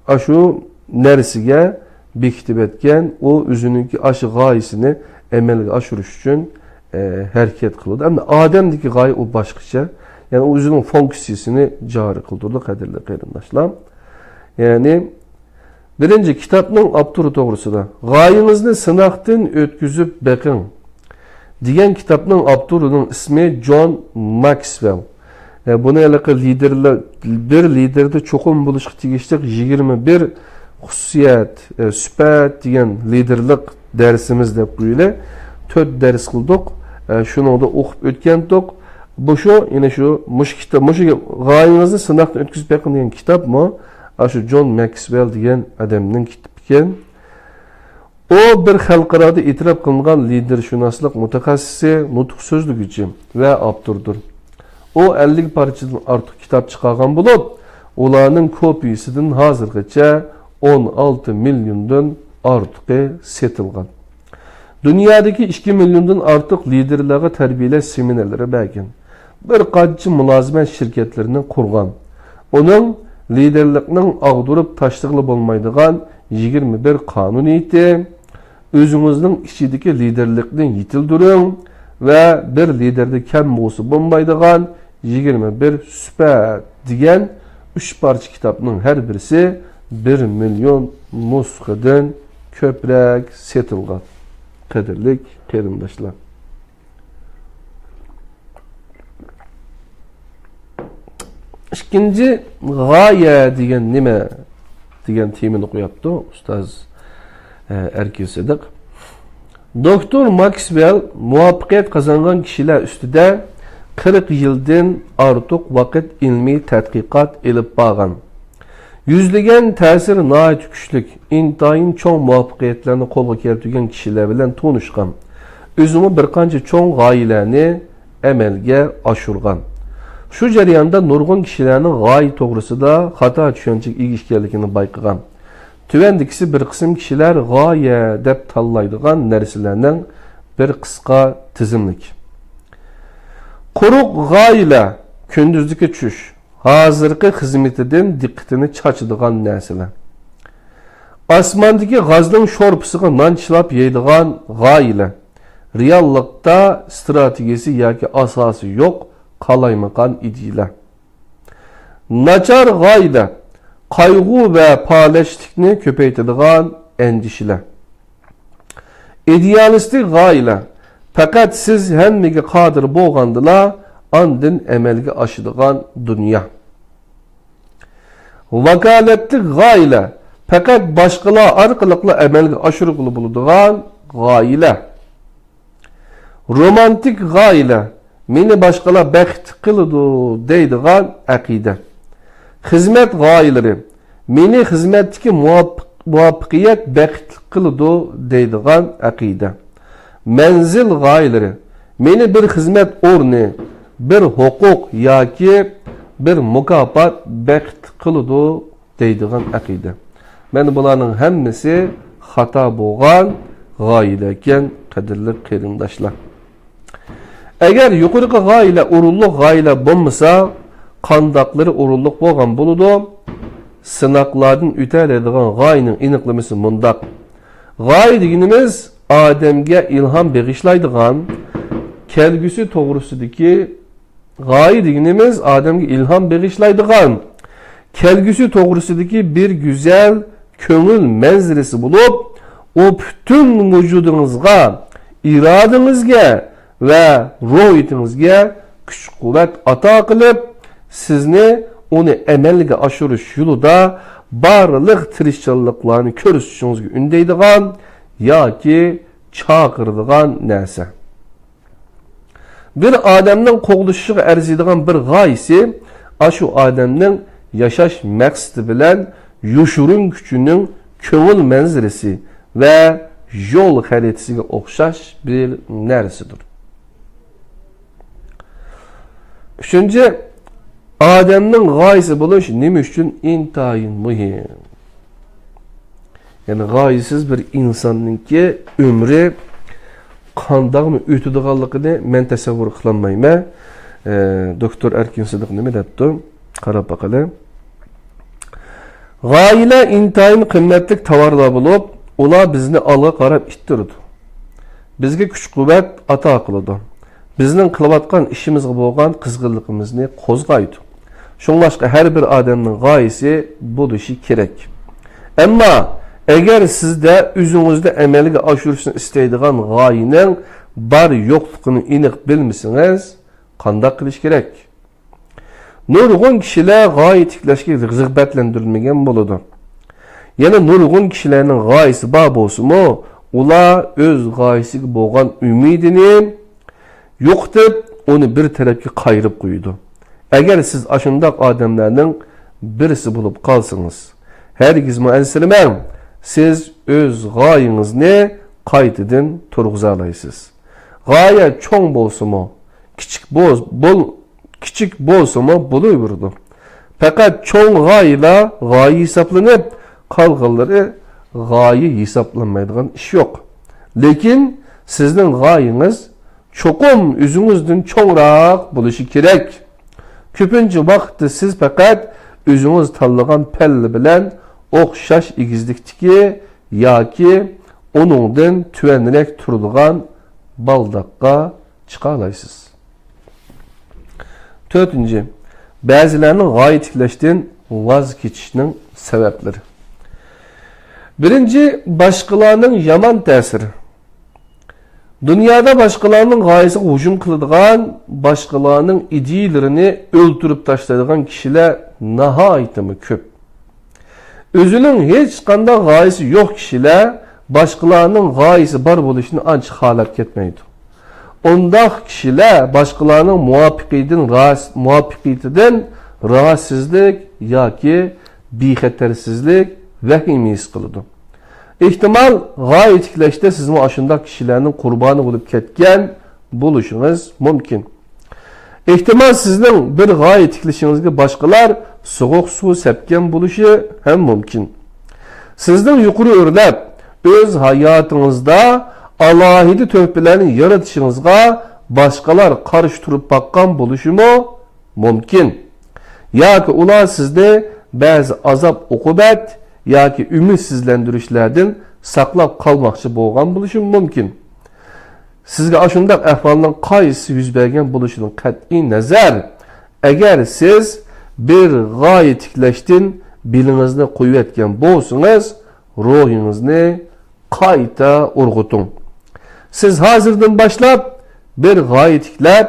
ئاشۇ نەرسىگە بېكىتىپ ئەتكەن، ئۇ ئۆزىنىڭكى ئاشۇ غايىسىنى ئەمەلگە ئاشۇرۇش ئۈچۈن، ئە، ھەرىكەت قىلىدۇ. ئەمما ئادەمدىكى غايە ئۇ باشقىچە، يەنى ئۇ ئۆزىنىڭ فۇنكسىيىسىنى جارى قىلدۇرىدۇ، قەدىرلىك قېرىنداشلار. يەنى، بىرىنچى، كىتابنىڭ ئاپتورى توغرىسىدا. غايىڭىزنى سىناقتىن ئۆتكۈزۈپ بېقىڭ دېگەن كىتابنىڭ ئاپتورىنىڭ ئىسمى جون ماكسۋېل. ئە، بۇنى ھېلىقى لىدېرلار، بىر لىدېردە چوقۇم بولۇشقا تېگىشلىك يىگىرمە بىر خۇسۇسىيەت، ئە، سۈپەت دېگەن لىدېرلىق دەرسىمىز دەپ قويىلى. تۆت دەرس قىلدۇق. ئە، شۇنىڭدا ئوقۇپ ئۆتكەنتۇق. بۇ شۇ، يەنە شۇ، مۇشۇ كىتاب، مۇشۇ غايىڭىزنى سىناقتىن ئۆتكۈزۈپ بېقىڭ دېگەن كىتابمۇ ئاشۇ جون ماكسۋېل دېگەن ئادەمنىڭ كىتابى ئىكەن. ئۇ بىر خەلقئارادا ئېتىراپ قىلىنغان لىدېرشۇناسلىق مۇتەخەسسىسى، نۇتۇق سۆزلىگۈچى ۋە ئاپتوردۇر. ئۇ ئەللىك پارچىدىن ئارتۇق كىتاب چىقارغان بولۇپ، ئۇلارنىڭ كوپىيىسىدىن ھازىرغىچە ئون ئالتە مىليوندىن ئارتۇقى سېتىلغان. دۇنيادىكى ئىككى مىليوندىن ئارتۇق لىدېرلارغا تەربىيەلەش سېمىنارلىرى بەرگەن. بىر قانچە مۇلازىمەت شىركەتلىرىنى قۇرغان. ئۇنىڭ لىدېرلىقنىڭ ئاغدۇرۇپ تاشلىغىلى بولمايدىغان يىگىرمە بىر قانۇنىيىتى، ئۆزىڭىزنىڭ ئىچىدىكى لىدېرلىكنى يېتىلدۈرۈڭ ۋە بىر لىدېردە كەم بولسا بولمايدىغان يىگىرمە بىر سۈپەت دېگەن ئۈچ پارچە كىتابنىڭ ھەر بىرسى بىر مىليون نۇسخىدىن كۆپرەك سېتىلغان. قەدىرلىك قېرىنداشلار. ئىككىنچى، غايە دېگەن نېمە؟ دېگەن تېمىنى قوياپتۇ ئۇستاز، ئە، ئەركىن سىدىق. دوكتور ماكسۋېل مۇۋەپپەقىيەت قازانغان كىشىلەر ئۈستىدە قىرىق يىلدىن ئارتۇق ۋاقىت ئىلمىي تەتقىقات ئېلىپ بارغان. يۈزلىگەن تەسىرى ناھايىتى كۈچلۈك، ئىنتايىن چوڭ مۇۋەپپەقىيەتلەرنى قولغا كەلتۈرگەن كىشىلەر بىلەن تونۇشقان. ئۆزىمۇ بىر قانچە چوڭ غايىلەرنى ئەمەلگە ئاشۇرغان. شۇ جەرياندا نۇرغۇن كىشىلەرنىڭ غايە توغرىسىدا خاتا چۈشەنچىگە ئىگە ئىكەنلىكىنى بايقىغان. تۆۋەندىكىسى بىر قىسىم كىشىلەر غايە دەپ تاللايدىغان نەرسىلەرنىڭ بىر قىسقا تىزىملىكى. قۇرۇق غايىلەر، كۈندۈزدىكى چۈش، ھازىرقى خىزمىتىدىن دىققىتىنى چاچىدىغان نەرسىلەر. ئاسماندىكى غازنىڭ شورپىسىغا نان چىلاپ يەيدىغان غايىلەر. رېئاللىقتا ئىستراتېگىيىسى ياكى ئاساسى يوق قالايمىقان ئىدىيىلەر. ناچار غايىلەر، قايغۇ ۋە پالەچلىكنى كۆپەيتىدىغان ئەندىشىلەر. ئىدېئالىستىك غايىلەر، پەقەت سىز ھەممىگە قادىر بولغاندىلا، ئاندىن ئەمەلگە ئاشىدىغان دۇنيا. ۋاكالەتلىك غايىلەر، پەقەت باشقىلار ئارقىلىقلا ئەمەلگە ئاشۇرغىلى بولىدىغان غايىلەر. رومانتىك غايىلەر، مېنى باشقىلار بەختلىك قىلىدۇ دەيدىغان ئەقىدە. خىزمەت غايىلىرى، مېنى خىزمەتتىكى مۇۋاپىق-، مۇۋەپپەقىيەت بەختلىك قىلىدۇ دەيدىغان ئەقىدە. مەنزىل غايىلىرى، مېنى بىر خىزمەت ئورنى، بىر ھوقۇق ياكى بىر مۇكاپات بەختلىك قىلىدۇ دەيدىغان ئەقىدە. مانا بۇلارنىڭ ھەممىسى خاتا بولغان غايىلەركەن، قەدىرلىك قېرىنداشلار، ئەگەر يۇقىرىقى غايىلەر ئورۇنلۇق غايىلەر بولمىسا، قانداقلىرى ئورۇنلۇق بولغان بولىدۇ؟ سىناقلاردىن ئۆتەلەيدىغان غايىنىڭ ئېنىقلىمىسى مۇنداق: غايە دېگىنىمىز ئادەمگە ئىلھام بېغىشلايدىغان، كەلگۈسى توغرىسىدىكى غايە دېگىنىمىز ئادەمگە ئىلھام بېغىشلايدىغان، كەلگۈسى توغرىسىدىكى بىر گۈزەل كۆڭۈل مەنزىرىسى بولۇپ، ئۇ پۈتۈن ۋۇجۇدىڭىزغا، ئىرادىڭىزگە ۋە روھىيىتىڭىزگە كۈچ-قۇۋۋەت ئاتا قىلىپ، سىزنى ئۇنى ئەمەلگە ئاشۇرۇش يولىدا بارلىق تىرىشچانلىقلارنى كۆرسىتىشىڭىزگە ئۈندەيدىغان ياكى چاقىرىدىغان نەرسە. بىر ئادەمنىڭ قوغلىشىشىغا ئەرزىيدىغان بىر غايىسى ئاشۇ ئادەمنىڭ ياشاش مەقسىتى بىلەن يوشۇرۇن كۈچىنىڭ كۆڭۈل مەنزىرىسى ۋە يول خەرىتىسىگە ئوخشاش بىر نەرسىدۇر. ئۈچىنچى، ئادەمنىڭ غايىسى بولۇش نېمە ئۈچۈن ئىنتايىن مۇھىم؟ يەنى غايىسىز بىر ئىنساننىڭكى ئۆمرى قانداقمۇ ئۆتىدىغانلىقىنى مەن تەسەۋۋۇر قىلالمايمەن. ئە، دوكتور ئەركىن سىدىق نېمە دەپتۇ؟ قاراپ باقىلى. غايىلەر ئىنتايىن قىممەتلىك تاۋارلار بولۇپ، ئۇلار بىزنى ئالغا قاراپ ئىتتىرىدۇ. بىزگە كۈچ-قۇۋۋەت ئاتا قىلىدۇ. بىزنىڭ قىلىۋاتقان ئىشىمىزغا بولغان قىزغىنلىقىمىزنى قوزغايدۇ. شۇڭلاشقا ھەر بىر ئادەمنىڭ غايىسى بولۇشى كېرەك. ئەمما ئەگەر سىزدە ئۆزىڭىزدە ئەمەلگە ئاشۇرۇشنى ئىستەيدىغان غايىنىڭ بار يوقلۇقىنى ئېنىق بىلمىسىڭىز، قانداق قىلىش كېرەك؟ نۇرغۇن كىشىلەر غايە تىكلەشكە رىغبەتلەندۈرۈلمىگەن بولىدۇ. يەنە نۇرغۇن كىشىلەرنىڭ غايىسى بار بولسىمۇ، ئۇلار ئۆز غايىسىگە بولغان ئۈمىدىنى يوقىتىپ، ئۇنى بىر تەرەپكە قايرىپ قويىدۇ. ئەگەر سىز ئاشۇنداق ئادەملەرنىڭ بىرسى بولۇپ قالسىڭىز، ھەرگىزمۇ ئەنسىرىمەڭ، سىز ئۆز غايىڭىزنى قايتىدىن تۇرغۇزالايسىز. غايە چوڭ بولسىمۇ، كىچىك بول-، بول-، كىچىك بولسىمۇ بولۇۋېرىدۇ. پەقەت چوڭ غايىلا غايە ھېسابلىنىپ، قالغانلىرى غايە ھېسابلانمايدىغان ئىش يوق. لېكىن سىزنىڭ غايىڭىز چوقۇم ئۆزىڭىزدىن چوڭراق بولۇشى كېرەك. كۆپىنچە ۋاقىتتا سىز پەقەت ئۆزىڭىز تاللىغان پەللە بىلەن ئوخشاش ئېگىزلىكتىكى ياكى ئۇنىڭدىن تۆۋەنرەك تۇرىدىغان بالداققا چىقالايسىز. تۆتىنچى، بەزىلەرنىڭ غايە تىكلەشتىن ۋاز كېچىشنىڭ سەۋەبلىرى. بىرىنچى، باشقىلارنىڭ يامان تەسىرى. دۇنيادا باشقىلارنىڭ غايىسىغا ھۇجۇم قىلىدىغان، باشقىلارنىڭ ئىدىيىلىرىنى ئۆلتۈرۈپ تاشلايدىغان كىشىلەر ناھايىتىمۇ كۆپ. ئۆزىنىڭ ھېچقانداق غايىسى يوق كىشىلەر باشقىلارنىڭ غايىسى بار بولۇشىنى ئانچە خالاپ كەتمەيدۇ. ئۇنداق كىشىلەر باشقىلارنىڭ مۇۋەپپەقىيىتىدىن راس-، مۇۋەپپەقىيىتىدىن راھەتسىزلىك ياكى بىخەتەرسىزلىك، ۋەھىمە ھېس قىلىدۇ. ئېھتىمال، غايە تىكلەشتە سىزمۇ ئاشۇنداق كىشىلەرنىڭ قۇربانى بولۇپ كەتكەن بولۇشىڭىز مۇمكىن. ئېھتىمال، سىزنىڭ بىر غايە تىكلىشىڭىزگە باشقىلار سوغۇق سۇ سەپكەن بولۇشى ھەم مۇمكىن. سىزنىڭ يۇقىرى ئۆرلەپ، ئۆز ھاياتىڭىزدا ئالاھىدە تۆھپىلەرنى يارىتىشىڭىزغا باشقىلار قارشى تۇرۇپ باققان بولۇشىمۇ مۇمكىن. ياكى ئۇلار سىزنى بەزى ئازاب-ئوقۇبەت ياكى ئۈمىدسىزلەندۈرۈشلەردىن ساقلاپ قالماقچى بولغان بولۇشى مۇمكىن. سىزگە ئاشۇنداق ئەھۋالنىڭ قايسىسى يۈز بەرگەن بولۇشىدىن قەتئىي نەزەر، ئەگەر سىز بىر غايە تىكلەشتىن بېلىڭىزنى قويۇۋەتكەن بولسىڭىز، روھىڭىزنى قايتا ئۇرغۇتۇڭ. سىز ھازىردىن باشلاپ بىر غايە تىكلەپ،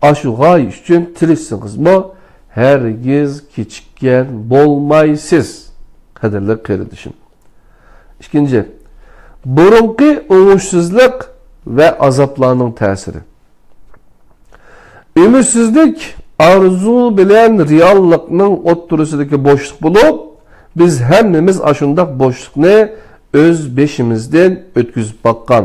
ئاشۇ غايە ئۈچۈن تىرىشسىڭىزمۇ، ھەرگىز كېچىككەن بولمايسىز، قەدىرلىك قېرىندىشىم. ئىككىنچى، بۇرۇنقى ئوڭۇشسىزلىق ۋە ئازابلارنىڭ تەسىرى. ئۈمىدسىزلىك ئارزۇ بىلەن رېئاللىقنىڭ ئوتتۇرىسىدىكى بوشلۇق بولۇپ، بىز ھەممىمىز ئاشۇنداق بوشلۇقنى ئۆز بېشىمىزدىن ئۆتكۈزۈپ باققان.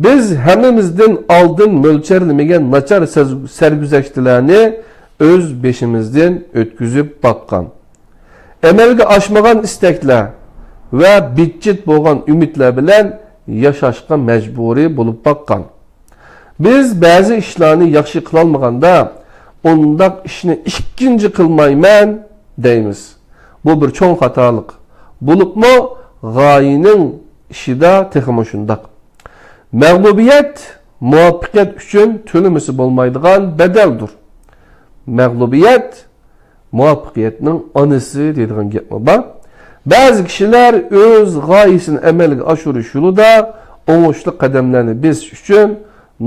بىز ھەممىمىزدىن ئالدىن مۆلچەرلىمىگەن ناچار سەز-، سەرگۈزەشتلەرنى ئۆز بېشىمىزدىن ئۆتكۈزۈپ باققان. ئەمەلگە ئاشمىغان ئىستەكلەر ۋە بىتچىت بولغان ئۈمىدلەر بىلەن ياشاشقا مەجبۇرىي بولۇپ باققان. بىز بەزى ئىشلارنى ياخشى قىلالمىغاندا، ئۇنداق ئىشنى ئىككىنچى قىلمايمەن دەيمىز. بۇ بىر چوڭ خاتالىق. بولۇپمۇ غايىنىڭ ئىشىدا تېخىمۇ شۇنداق. مەغلۇبىيەت مۇۋەپپەقىيەت ئۈچۈن تۆلىمىسە بولمايدىغان بەدەلدۇر. مەغلۇبىيەت مۇۋەپپەقىيەتنىڭ ئانىسى دەيدىغان گەپمۇ بار. بەزى كىشىلەر ئۆز غايىسىنى ئەمەلگە ئاشۇرۇش يولىدا ئوڭۇشلۇق قەدەملەرنى بېسىش ئۈچۈن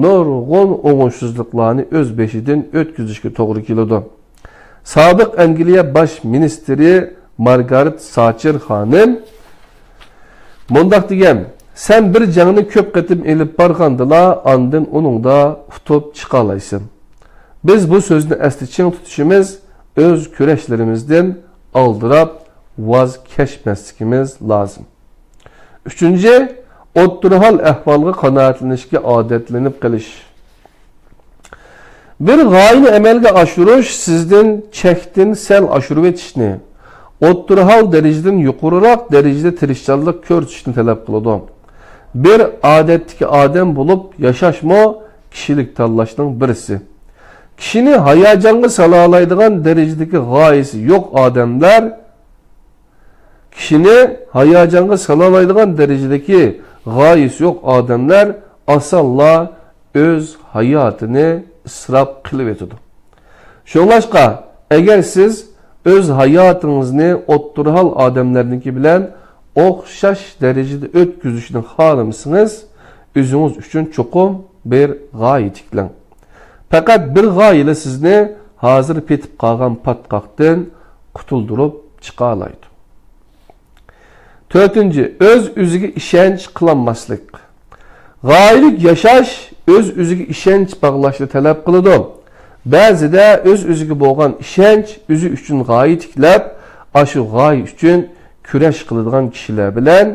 نۇرغۇن ئوڭۇشسىزلىقلارنى ئۆز بېشىدىن ئۆتكۈزۈشكە توغرا كېلىدۇ. سابىق ئەنگلىيە باش مىنىستىرى مارگارېت ساتچېر خانىم مۇنداق دېگەن: «سەن بىر جەڭنى كۆپ قېتىم ئېلىپ بارغاندىلا، ئاندىن ئۇنىڭدا ئۇتۇپ چىقالايسەن.» بىز بۇ سۆزنى ئەستە چىڭ تۇتۇشىمىز، ئۆز كۈرەشلىرىمىزدىن ئالدىراپ ۋاز كەچمەسلىكىمىز لازىم. ئۈچىنچى، ئوتتۇرا ھال ئەھۋالغا قانائەتلىنىشكە ئادەتلىنىپ قېلىش. بىر غايىنى ئەمەلگە ئاشۇرۇش سىزدىن چەكتىن سەل ئاشۇرۇۋېتىشنى، ئوتتۇرا ھال دەرىجىدىن يۇقىرىراق دەرىجىدە تىرىشچانلىق كۆرسىتىشنى تەلەپ قىلىدۇ. بىر ئادەتتىكى ئادەم بولۇپ ياشاشمۇ كىشىلىك تاللاشنىڭ بىرسى. كىشىنى ھاياجانغا سالالايدىغان دەرىجىدىكى غايىسى يوق ئادەملەر كىشىنى ھاياجانغا سالالايدىغان دەرىجىدىكى غايىسى يوق ئادەملەر ئاسانلا ئۆز ھاياتىنى ئىسراپ قىلىۋېتىدۇ. شۇڭلاشقا، ئەگەر سىز ئۆز ھاياتىڭىزنى ئوتتۇرا ھال ئادەملەرنىڭكى بىلەن ئوخشاش دەرىجىدە ئۆتكۈزۈشنى خالىمىسىڭىز، ئۆزىڭىز ئۈچۈن چوقۇم بىر غايە تىكلەڭ. پەقەت بىر غايىلا سىزنى ھازىر پېتىپ قالغان پاتقاقتىن قۇتۇلدۇرۇپ چىقالايدۇ. تۆتىنچى، ئۆز-ئۆزىگە ئىشەنچ قىلالماسلىق. غايىلىك ياشاش ئۆز-ئۆزىگە ئىشەنچ باغلاشنى تەلەپ قىلىدۇ. بەزىدە ئۆز-ئۆزىگە بولغان ئىشەنچ، ئۆزى ئۈچۈن غايە تىكلەپ، ئاشۇ غايە ئۈچۈن كۈرەش قىلىدىغان كىشىلەر بىلەن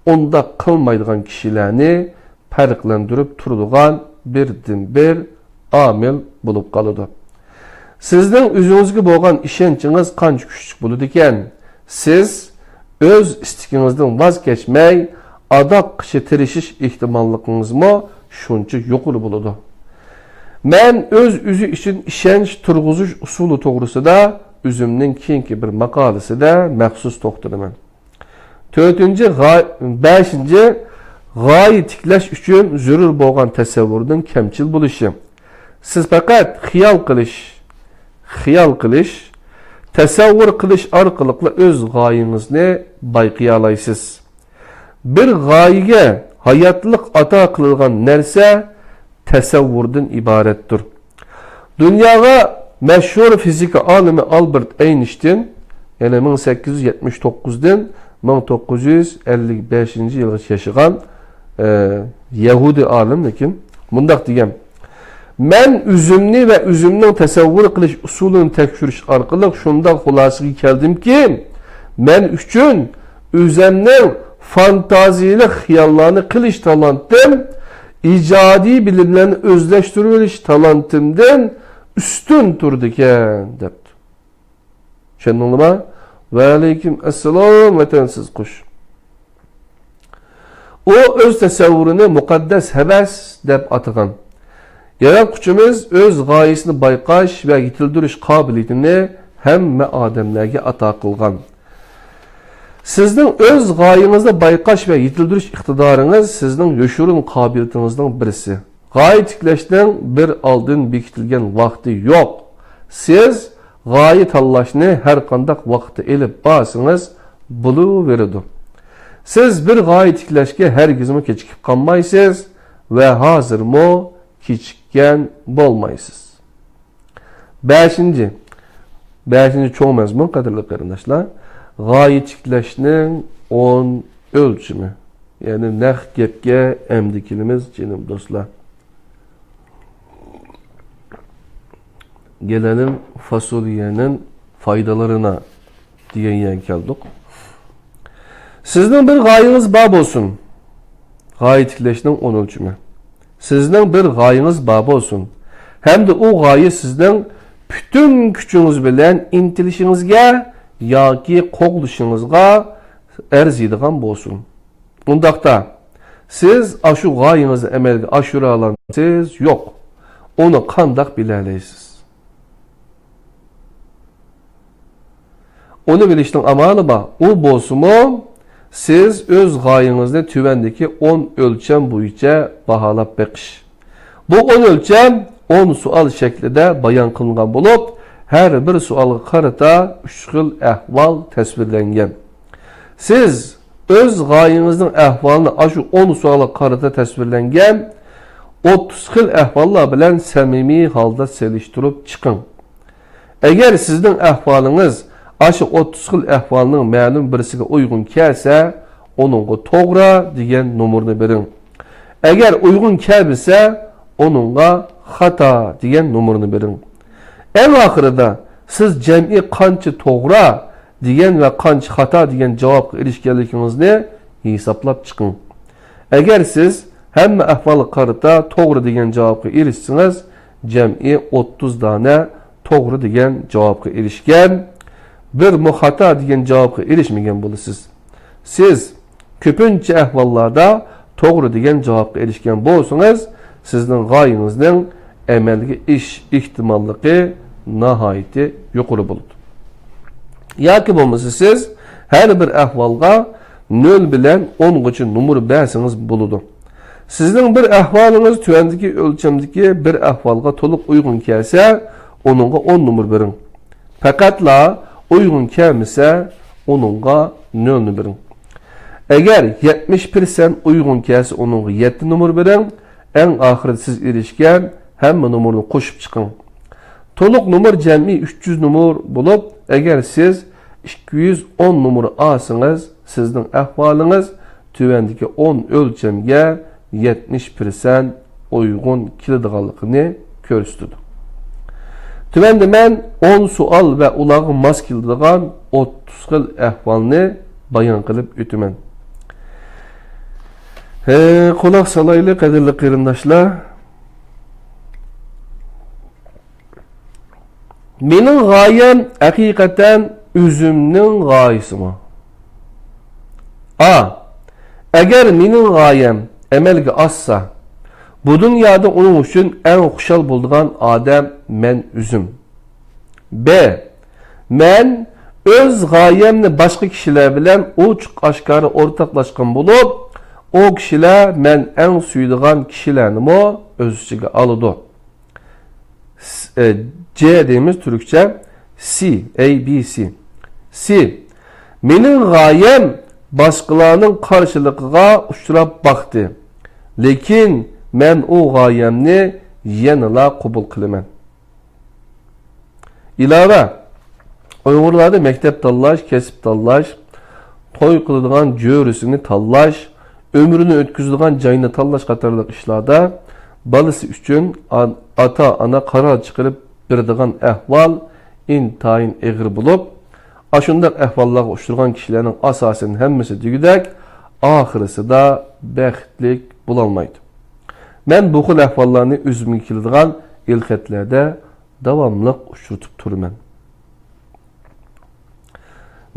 ئۇنداق قىلمايدىغان كىشىلەرنى پەرقلەندۈرۈپ تۇرىدىغان بىردىنبىر ئامىل بولۇپ قالىدۇ. سىزنىڭ ئۆزىڭىزگە بولغان ئىشەنچىڭىز قانچە كۈچلۈك بولىدىكەن، سىز ئۆز ئىستىكىڭىزدىن ۋاز كەچمەي، ئاداققىچە تىرىشىش ئېھتىماللىقىڭىزمۇ شۇنچە يۇقىرى بولىدۇ. مەن ئۆز-ئۆزى ئۈچۈن ئىشەنچ تۇرغۇزۇش ئۇسۇلى توغرىسىدا ئۆزۈمنىڭ كېيىنكى بىر ماقالىسىدە مەخسۇس توختىلىمەن. تۆتىنچى، غا-، بەشىنچى، غايە تىكلەش ئۈچۈن زۆرۈر بولغان تەسەۋۋۇردىن كەمچىل بولۇشى. سىز پەقەت خىيال قىلىش، خىيال قىلىش، تەسەۋۋۇر قىلىش ئارقىلىقلا ئۆز غايىڭىزنى بايقىيالايسىز. بىر غايىگە ھاياتلىق ئاتا قىلىدىغان نەرسە تەسەۋۋۇردىن ئىبارەتتۇر. دۇنياغا مەشھۇر فىزىكا ئالىمى ئالبېرت ئەينشتىن، يەنى مىڭ سەككىز يۈز يەتمىش توققۇزدىن مىڭ توققۇز يۈز ئەللىك بەشىنچى يىلغىچە ياشىغان، ئە، يەھۇدىي ئالىم، لېكىن مۇنداق دېگەن: «مەن ئۆزۈمنى ۋە ئۆزۈمنىڭ تەسەۋۋۇر قىلىش ئۇسۇلىنى تەكشۈرۈش ئارقىلىق شۇنداق خۇلاسىگە كەلدىمكى، مەن ئۈچۈن ئۆزەمنىڭ فانتازىيىلىق خىياللارنى قىلىش تالانتىم ئىجادىي بىلىملەرنى ئۆزلەشتۈرۈۋېلىش تالانتىمدىن ئۈستۈن تۇرىدىكەن» دەپتۇ. چۈشەندىڭلىما؟ ۋەئەلەيكۇم ئەسسالام، ۋەتەنسىز قۇش. ئۇ ئۆز تەسەۋۋۇرىنى مۇقەددەس ھەۋەس دەپ ئاتىغان. ياراتقۇچىمىز ئۆز غايىسىنى بايقاش ۋە يېتىلدۈرۈش قابىلىيىتىنى ھەممە ئادەملەرگە ئاتا قىلغان. سىزنىڭ ئۆز غايىڭىزنى بايقاش ۋە يېتىلدۈرۈش ئىقتىدارىڭىز سىزنىڭ يوشۇرۇن قابىلىيىتىڭىزنىڭ بىرسى. غايە تىكلەشنىڭ بىر ئالدىن بېكىتىلگەن ۋاقتى يوق. سىز غايە تاللاشنى ھەر قانداق ۋاقىتتا ئېلىپ بارسىڭىز بولۇۋېرىدۇ. سىز بىر غايە تىكلەشكە ھەرگىزمۇ كېچىكىپ قالمايسىز ۋە ھازىرمۇ كېچىككەن بولمايسىز. بەشىنچى، بەشىنچى چوڭ مەزمۇن، قەدىرلىك قېرىنداشلار، غايە تىكلەشنىڭ ئون ئۆلچىمى. يەنى نەق گەپكە ئەمدى كېلىمىز، جېنىم دوستلار. گېلەنىم فاسوليەنىڭ فايدىلىرىنا دېگەن يەرگە كەلدۇق. سىزنىڭ بىر غايىڭىز بار بولسۇن. غايە تىكلەشنىڭ ئون ئۆلچىمى. سىزنىڭ بىر غايىڭىز بار بولسۇن. ھەمدە ئۇ غايە سىزنىڭ پۈتۈن كۈچىڭىز بىلەن ئىنتىلىشىڭىزگە ياكى قوغلىشىڭىزغا ئەرزىيدىغان بولسۇن. ئۇنداقتا، سىز ئاشۇ غايىڭىزنى ئەمەلگە ئاشۇرالامسىز؟ يوق. ئۇنى قانداق بىلەلەيسىز؟ ئۇنى بىلىشنىڭ ئامالى بار. ئۇ بولسىمۇ، سىز ئۆز غايىڭىزنى تۆۋەندىكى ئون ئۆلچەم بويىچە باھالاپ بېقىش. بۇ ئون ئۆلچەم ئون سوئال شەكلىدە بايان قىلىنغان بولۇپ، ھەر بىر سوئالغا قارىتا ئۈچ خىل ئەھۋال تەسۋىرلەنگەن. سىز ئۆز غايىڭىزنىڭ ئەھۋالىنى ئاشۇ ئون سوئالغا قارىتا تەسۋىرلەنگەن ئوتتۇز خىل ئەھۋاللار بىلەن سەمىمىي ھالدا سېلىشتۇرۇپ چىقىڭ. ئەگەر سىزنىڭ ئەھۋالىڭىز ئاشۇ ئوتتۇز خىل ئەھۋالنىڭ مەلۇم بىرسىگە ئۇيغۇن كەلسە، ئۇنىڭغا توغرا دېگەن نومۇرنى بېرىڭ. ئەگەر ئۇيغۇن كەلمىسە، ئۇنىڭغا خاتا دېگەن نومۇرنى بېرىڭ. ئەڭ ئاخىرىدا سىز جەمئىي قانچە توغرا دېگەن ۋە قانچە خاتا دېگەن جاۋابقا ئېرىشكەنلىكىڭىزنى ھېسابلاپ چىقىڭ. ئەگەر سىز ھەممە ئەھۋالغا قارىتا توغرا دېگەن جاۋابقا ئېرىشسىڭىز، جەمئىي ئوتتۇز دانە توغرا دېگەن جاۋابقا ئېرىشكەن، بىرمۇ خاتا دېگەن جاۋابقا ئېرىشمىگەن بولىسىز. سىز كۆپىنچە ئەھۋاللاردا توغرا دېگەن جاۋابقا ئېرىشكەن بولسىڭىز، سىزنىڭ غايىڭىزنىڭ ئەمەلگە ئېشىش ئېھتىماللىقى ناھايىتى يۇقىرى بولىدۇ. ياكى بولمىسا سىز ھەر بىر ئەھۋالغا نۆل بىلەن ئونغىچە نومۇر بەرسىڭىز بولىدۇ. سىزنىڭ بىر ئەھۋالىڭىز تۆۋەندىكى ئۆلچەمدىكى بىر ئەھۋالغا تولۇق ئۇيغۇن كەلسە، ئۇنىڭغا ئون نومۇر بېرىڭ. پەقەتلا ئۇيغۇن كەلمىسە، ئۇنىڭغا نۆلنى بېرىڭ. ئەگەر يەتمىش پىرسەنت ئۇيغۇن كەلسە، ئۇنىڭغا يەتتە نومۇر بېرىڭ. ئەڭ ئاخىرىدا سىز ئېرىشكەن ھەممە نومۇرنى قوشۇپ چىقىڭ. تولۇق نومۇر جەمئىي ئۈچ يۈز نومۇر بولۇپ، ئەگەر سىز ئىككى يۈز ئون نومۇر ئالسىڭىز، سىزنىڭ ئەھۋالىڭىز تۆۋەندىكى ئون ئۆلچەمگە يەتمىش پىرسەنت ئۇيغۇن كېلىدىغانلىقىنى كۆرسىتىدۇ. تۆۋەندە مەن ئون سوئال ۋە ئۇلارغا ماس كېلىدىغان ئوتتۇز خىل ئەھۋالنى بايان قىلىپ ئۆتىمەن. ھە، قۇلاق سالايلى، قەدىرلىك قېرىنداشلار. مېنىڭ غايەم ھەقىقەتەن ئۆزۈمنىڭ غايىسىمۇ؟ ئا، ئەگەر مېنىڭ غايەم ئەمەلگە ئاشسا، بۇ دۇنيادا ئۇنىڭ ئۈچۈن ئەڭ خۇشال بولىدىغان ئادەم مەن ئۆزۈم. ب، مەن ئۆز غايەمنى باشقا كىشىلەر بىلەن ئوچۇق-ئاشكارا ئورتاقلاشقان بولۇپ، ئۇ كىشىلەر مەن ئەڭ سۆيىدىغان كىشىلەرنىمۇ ئۆز ئىچىگە ئالىدۇ. س-، ئە، ج دەيمىز تۈركچە. سى، ئەي بى سى. سى. مېنىڭ غايەم باشقىلارنىڭ قارشىلىقىغا ئۇچراپ باقتى. لېكىن مەن ئۇ غايەمنى يەنىلا قوبۇل قىلىمەن. ئىلاۋە، ئۇيغۇرلاردا مەكتەپ تاللاش، كەسىپ تاللاش، توي قىلىدىغان جۆرىسىنى تاللاش، ئۆمرىنى ئۆتكۈزىدىغان جاينى تاللاش قاتارلىق ئىشلاردا بالىسى ئۈچۈن ئا-، ئاتا-ئانا قارار چىقىرىپ بېرىدىغان ئەھۋال ئىنتايىن ئېغىر بولۇپ، ئاشۇنداق ئەھۋاللارغا ئۇچرىغان كىشىلەرنىڭ ئاساسەن ھەممىسى دېگۈدەك ئاخىرسىدا بەختلىك بولالمايدۇ. مەن بۇ خىل ئەھۋاللارنى ئۆزۈمگە كېلىدىغان ئېلخەتلەردە داۋاملىق ئۇچرىتىپ تۇرىمەن.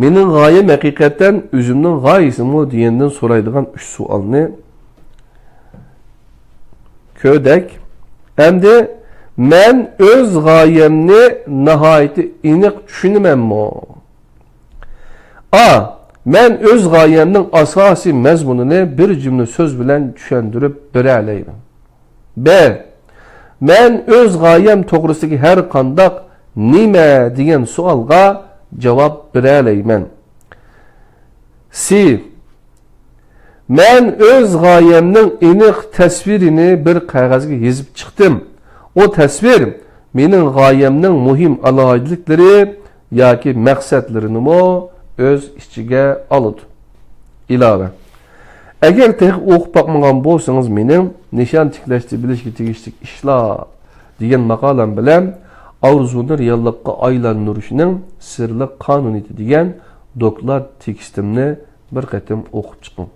مېنىڭ غايەم ھەقىقەتەن ئۆزۈمنىڭ غايىسىمۇ دېگەندىن سورايدىغان ئۈچ سوئالنى كۆردۇق. ئەمدى مەن ئۆز غايەمنى ناھايىتى ئېنىق چۈشىنىمەنمۇ؟ ئا، مەن ئۆز غايەمنىڭ ئاساسىي مەزمۇنىنى بىر جۈملە سۆز بىلەن چۈشەندۈرۈپ بېرەلەيمەن. ب، مەن ئۆز غايەم توغرىسىدىكى ھەر قانداق نېمە دېگەن سوئالغا جاۋاب بېرەلەيمەن. سى، مەن ئۆز غايەمنىڭ ئېنىق تەسۋىرىنى بىر قەغەزگە يېزىپ چىقتىم. ئۇ تەسۋىر مېنىڭ غايەمنىڭ مۇھىم ئالاھىدىلىكلىرى ياكى مەقسەتلىرىنىمۇ ئۆز ئىچىگە ئالىدۇ. ئىلاۋە. ئەگەر تېخى ئوقۇپ باقمىغان بولسىڭىز، مېنىڭ نىشان تىكلەشتە بىلىشكە تېگىشلىك ئىشلار دېگەن ماقالەم بىلەن ئارزۇنى رېئاللىققا ئايلاندۇرۇشنىڭ سىرلىق قانۇنىيىتى دېگەن دوكلات تېكىستىمنى بىر قېتىم ئوقۇپ چىقىڭ.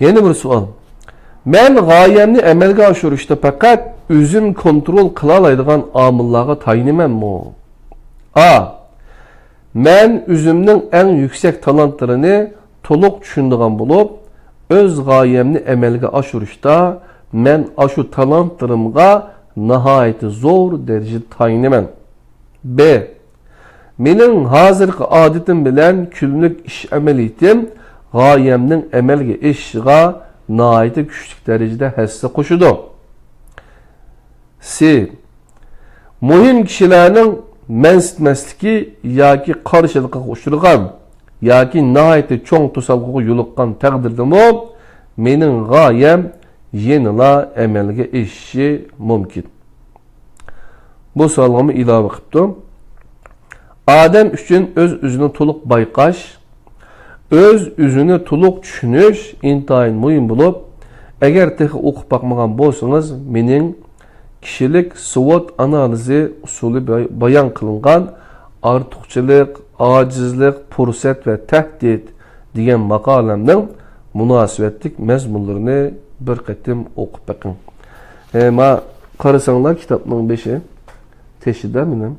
يەنە بىر سوئال. مەن غايەمنى ئەمەلگە ئاشۇرۇشتا پەقەت ئۆزۈم كونترول قىلالايدىغان ئامىللارغا تايىنىمەنمۇ؟ ئا، مەن ئۆزۈمنىڭ ئەڭ يۈكسەك تالانتلىرىنى تولۇق چۈشىنىدىغان بولۇپ، ئۆز غايەمنى ئەمەلگە ئاشۇرۇشتا مەن ئاشۇ تالانتلىرىمغا ناھايىتى زور دەرىجىدە تايىنىمەن. ب. مېنىڭ ھازىرقى ئادىتىم بىلەن كۈنلۈك ئىش ئەمەلىيىتىم غايەمنىڭ ئەمەلگە ئېشىشىغا ناھايىتى كۈچلۈك دەرىجىدە ھەسسە قوشىدۇ. س. مۇھىم كىشىلەرنىڭ مەنسىتمەسلىكى ياكى قارشىلىقىغا ئۇچرىغان ياكى ناھايىتى چوڭ توسالغۇغا يولۇققان تەقدىردىمۇ مېنىڭ غايەم يەنىلا ئەمەلگە ئېشىشى مۇمكىن. بۇ سوئالغىمۇ ئىلاۋە قىپتۇ. ئادەم ئۈچۈن ئۆز-ئۆزىنى تولۇق بايقاش، ئۆز-ئۆزىنى تولۇق چۈشىنىش ئىنتايىن مۇھىم بولۇپ، ئەگەر تېخى ئوقۇپ باقمىغان بولسىڭىز، مېنىڭ كىشىلىك سۋوت ئانالىزى ئۇسۇلى باي-، بايان قىلىنغان ئارتۇقچىلىق، ئاجىزلىق، پۇرسەت ۋە تەھدىت دېگەن ماقالەمنىڭ مۇناسىۋەتلىك مەزمۇنلىرىنى بىر قېتىم ئوقۇپ بېقىڭ. ئە، ما قارىساڭلار كىتابنىڭ بېشى، تېشىدا مېنىڭ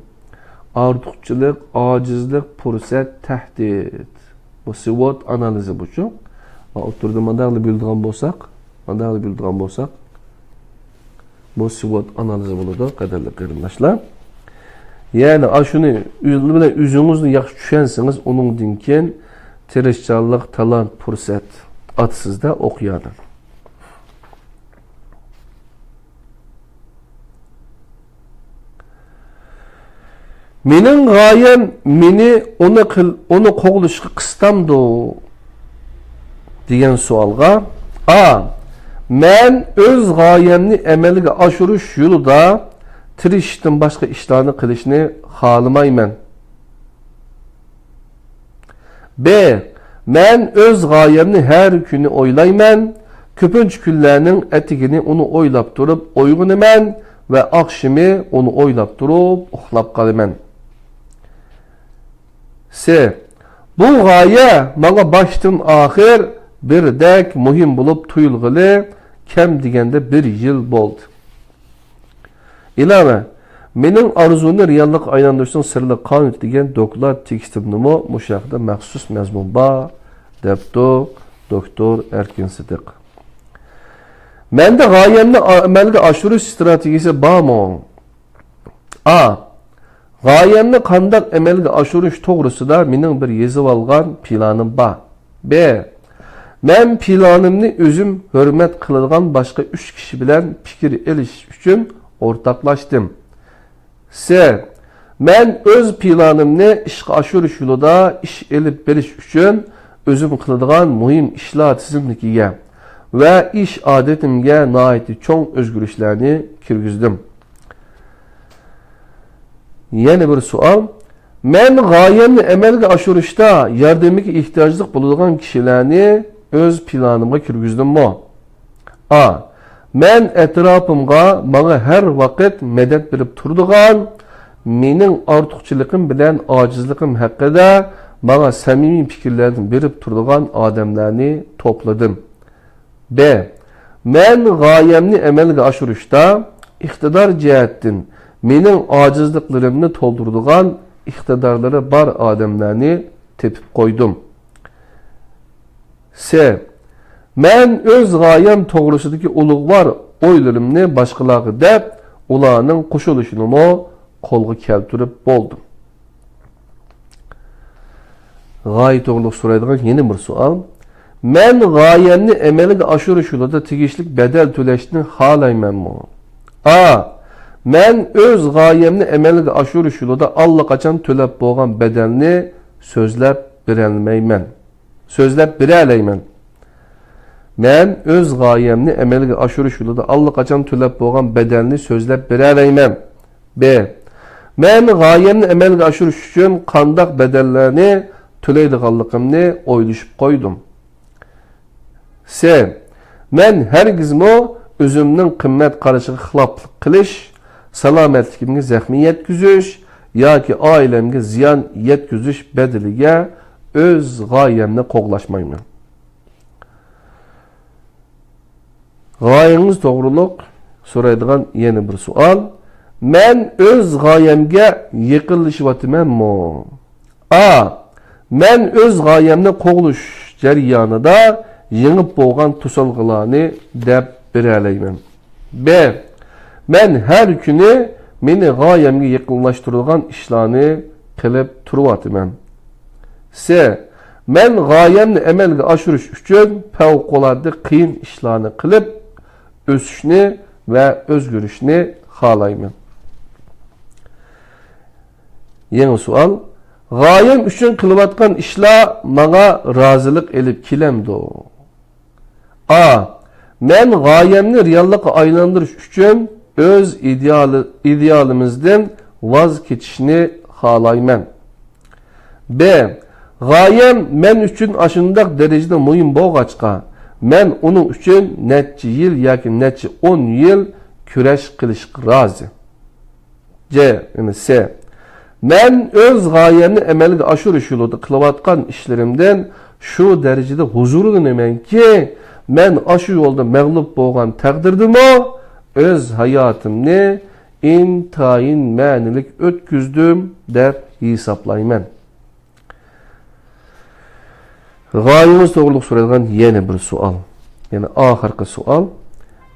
ئارتۇقچىلىق، ئاجىزلىق، پۇرسەت، تەھدىت. بۇ سۋوت ئانالىزى بۇچۇ. ئوتتۇرىدا مانداقلا بۆلىدىغان بولساق، مانداقلا بۆلىدىغان بولساق، بۇ سۋوت ئانالىزى بولىدۇ، قەدىرلىك قېرىنداشلار. يەنى ئاشۇنى ئۆز-، بىلەن ئۆزىڭىزنى ياخشى چۈشەنسىڭىز، ئۇنىڭدىن كېيىن تىرىشچانلىق، تالانت، پۇرسەت ئاتىسىزدا ئوقۇيالىڭ. مېنىڭ غايەم مېنى ئۇنى قىل-، ئۇنى قوغلىشىشقا قىستامدۇ؟ دېگەن سوئالغا، ئا، مەن ئۆز غايەمنى ئەمەلگە ئاشۇرۇش يولىدا تىرىشىشتىن باشقا ئىشلارنى قىلىشنى خالىمايمەن. ب. مەن ئۆز غايەمنى ھەر كۈنى ئويلايمەن. كۆپىنچە كۈنلەرنىڭ ئەتىگىنى ئۇنى ئويلاپ تۇرۇپ ئويغىنىمەن ۋە ئاخشىمى ئۇنى ئويلاپ تۇرۇپ ئۇخلاپ قالىمەن. س. بۇ غايە ماڭا باشتىن ئاخىر بىردەك مۇھىم بولۇپ تۇيۇلغىلى كەم دېگەندە بىر يىل بولدى. ئىلاۋە، مېنىڭ ئارزۇنى رېئاللىققا ئايلاندۇرۇشنىڭ سىرلىق قانۇنى دېگەن دوكلات تېكىستىمدىمۇ مۇشۇ ھەقتە مەخسۇس مەزمۇن بار، دەپتۇ دوكتور ئەركىن سىدىق. مەندە غايەمنى ئەمەلگە ئاشۇرۇش ئىستراتېگىيىسى بارمۇ؟ ئا. غايەمنى قانداق ئەمەلگە ئاشۇرۇش توغرىسىدا مېنىڭ بىر يېزىۋالغان پىلانىم بار. ب. مەن پىلانىمنى ئۆزۈم ھۆرمەت قىلىدىغان باشقا ئۈچ كىشى بىلەن پىكىر ئېلىشىش ئۈچۈن ئورتاقلاشتىم. س. مەن ئۆز پىلانىمنى ئىشقا ئاشۇرۇش يولىدا ئىش ئېلىپ بېرىش ئۈچۈن ئۆزۈم قىلىدىغان مۇھىم ئىشلار تىزىملىكىگە ۋە ئىش ئادىتىمگە ناھايىتى چوڭ ئۆزگىرىشلەرنى كىرگۈزدۈم. يەنە بىر سوئال. مەن غايەمنى ئەمەلگە ئاشۇرۇشتا ياردىمىگە ئېھتىياجلىق بولىدىغان كىشىلەرنى ئۆز پىلانىمغا كىرگۈزدۈممۇ؟ ئا. مەن ئەتراپىمغا ماڭا ھەر ۋاقىت مەدەت بېرىپ تۇرىدىغان، مېنىڭ ئارتۇقچىلىقىم بىلەن ئاجىزلىقىم ھەققىدە ماڭا سەمىمىي پىكىرلەرنى بېرىپ تۇرىدىغان ئادەملەرنى توپلىدىم. ب. مەن غايەمنى ئەمەلگە ئاشۇرۇشتا ئىقتىدار جەھەتتىن مېنىڭ ئاجىزلىقلىرىمنى تولدۇرىدىغان ئىقتىدارلىرى بار ئادەملەرنى تېپىپ قويدۇم. س. مەن ئۆز غايەم توغرىسىدىكى ئۇلۇغۋار ئويلىرىمنى باشقىلارغا دەپ، ئۇلارنىڭ قوشۇلۇشىنىمۇ قولغا كەلتۈرۈپ بولدۇم. غايە توغرۇلۇق سورايدىغان يەنە بىر سوئال. مەن غايەمنى ئەمەلگە ئاشۇرۇش يولىدا تېگىشلىك بەدەل تۆلەشنى خالايمەنمۇ؟ ئا. مەن ئۆز غايەمنى ئەمەلگە ئاشۇرۇش يولىدا ئاللىقاچان تۆلەپ بولغان بەدەلنى سۆزلەپ بېرەلمەيمەن. سۆزلەپ بېرەلەيمەن. مەن ئۆز غايەمنى ئەمەلگە ئاشۇرۇش يولىدا ئاللىقاچان تۆلەپ بولغان بەدەلنى سۆزلەپ بېرەلەيمەن. ب. مەن غايەمنى ئەمەلگە ئاشۇرۇش ئۈچۈن قانداق بەدەللەرنى تۆلەيدىغانلىقىمنى ئويلىشىپ قويدۇم. س. مەن ھەرگىزمۇ ئۆزۈمنىڭ قىممەت قارىشىغا خىلاپلىق قىلىش، سالامەتلىكىمگە زەخمى يەتكۈزۈش ياكى ئائىلەمگە زىيان يەتكۈزۈش بەدىلىگە ئۆز غايەمنى قوغلاشمايمەن. غايىڭىز توغرۇلۇق سورايدىغان يەنە بىر سوئال. مەن ئۆز غايەمگە يېقىنلىشىۋاتىمەنمۇ؟ ئا. مەن ئۆز غايەمنى قوغلىشىش جەريانىدا يېڭىپ بولغان توسالغۇلارنى دەپ بېرەلەيمەن. ب. مەن ھەر كۈنى مېنى غايەمگە يېقىنلاشتۇرىدىغان ئىشلارنى قىلىپ تۇرۇۋاتىمەن. س. مەن غايەمنى ئەمەلگە ئاشۇرۇش ئۈچۈن پەۋقۇلئاددە قىيىن ئىشلارنى قىلىپ، ئۆسۈشنى ۋە ئۆزگىرىشنى خالايمەن. يېڭى سوئال. غايەم ئۈچۈن قىلىۋاتقان ئىشلار ماڭا رازىلىق ئېلىپ كېلەمدۇ؟ ئا. مەن غايەمنى رېئاللىققا ئايلاندۇرۇش ئۈچۈن ئۆز ئىدېئالى-، ئىدېئالىمىزدىن ۋاز كېچىشنى خالايمەن. ب. غايەم مەن ئۈچۈن ئاشۇنداق دەرىجىدە مۇھىم بولغاچقا، مەن ئۇنىڭ ئۈچۈن نەچچە يىل ياكى نەچچە ئون يىل كۈرەش قىلىشقا رازى. ج، يەنى س. مەن ئۆز غايەمنى ئەمەلگە ئاشۇرۇش يولىدا قىلىۋاتقان ئىشلىرىمدىن شۇ دەرىجىدە ھۇزۇرلىنىمەنكى، مەن ئاشۇ يولدا مەغلۇپ بولغان تەقدىردىمۇ ئۆز ھاياتىمنى ئىنتايىن مەنىلىك ئۆتكۈزدۈم دەپ ھېسابلايمەن. غايىڭىز توغرۇلۇق سورايدىغان يەنە بىر سوئال. يەنى ئاخىرقى سوئال.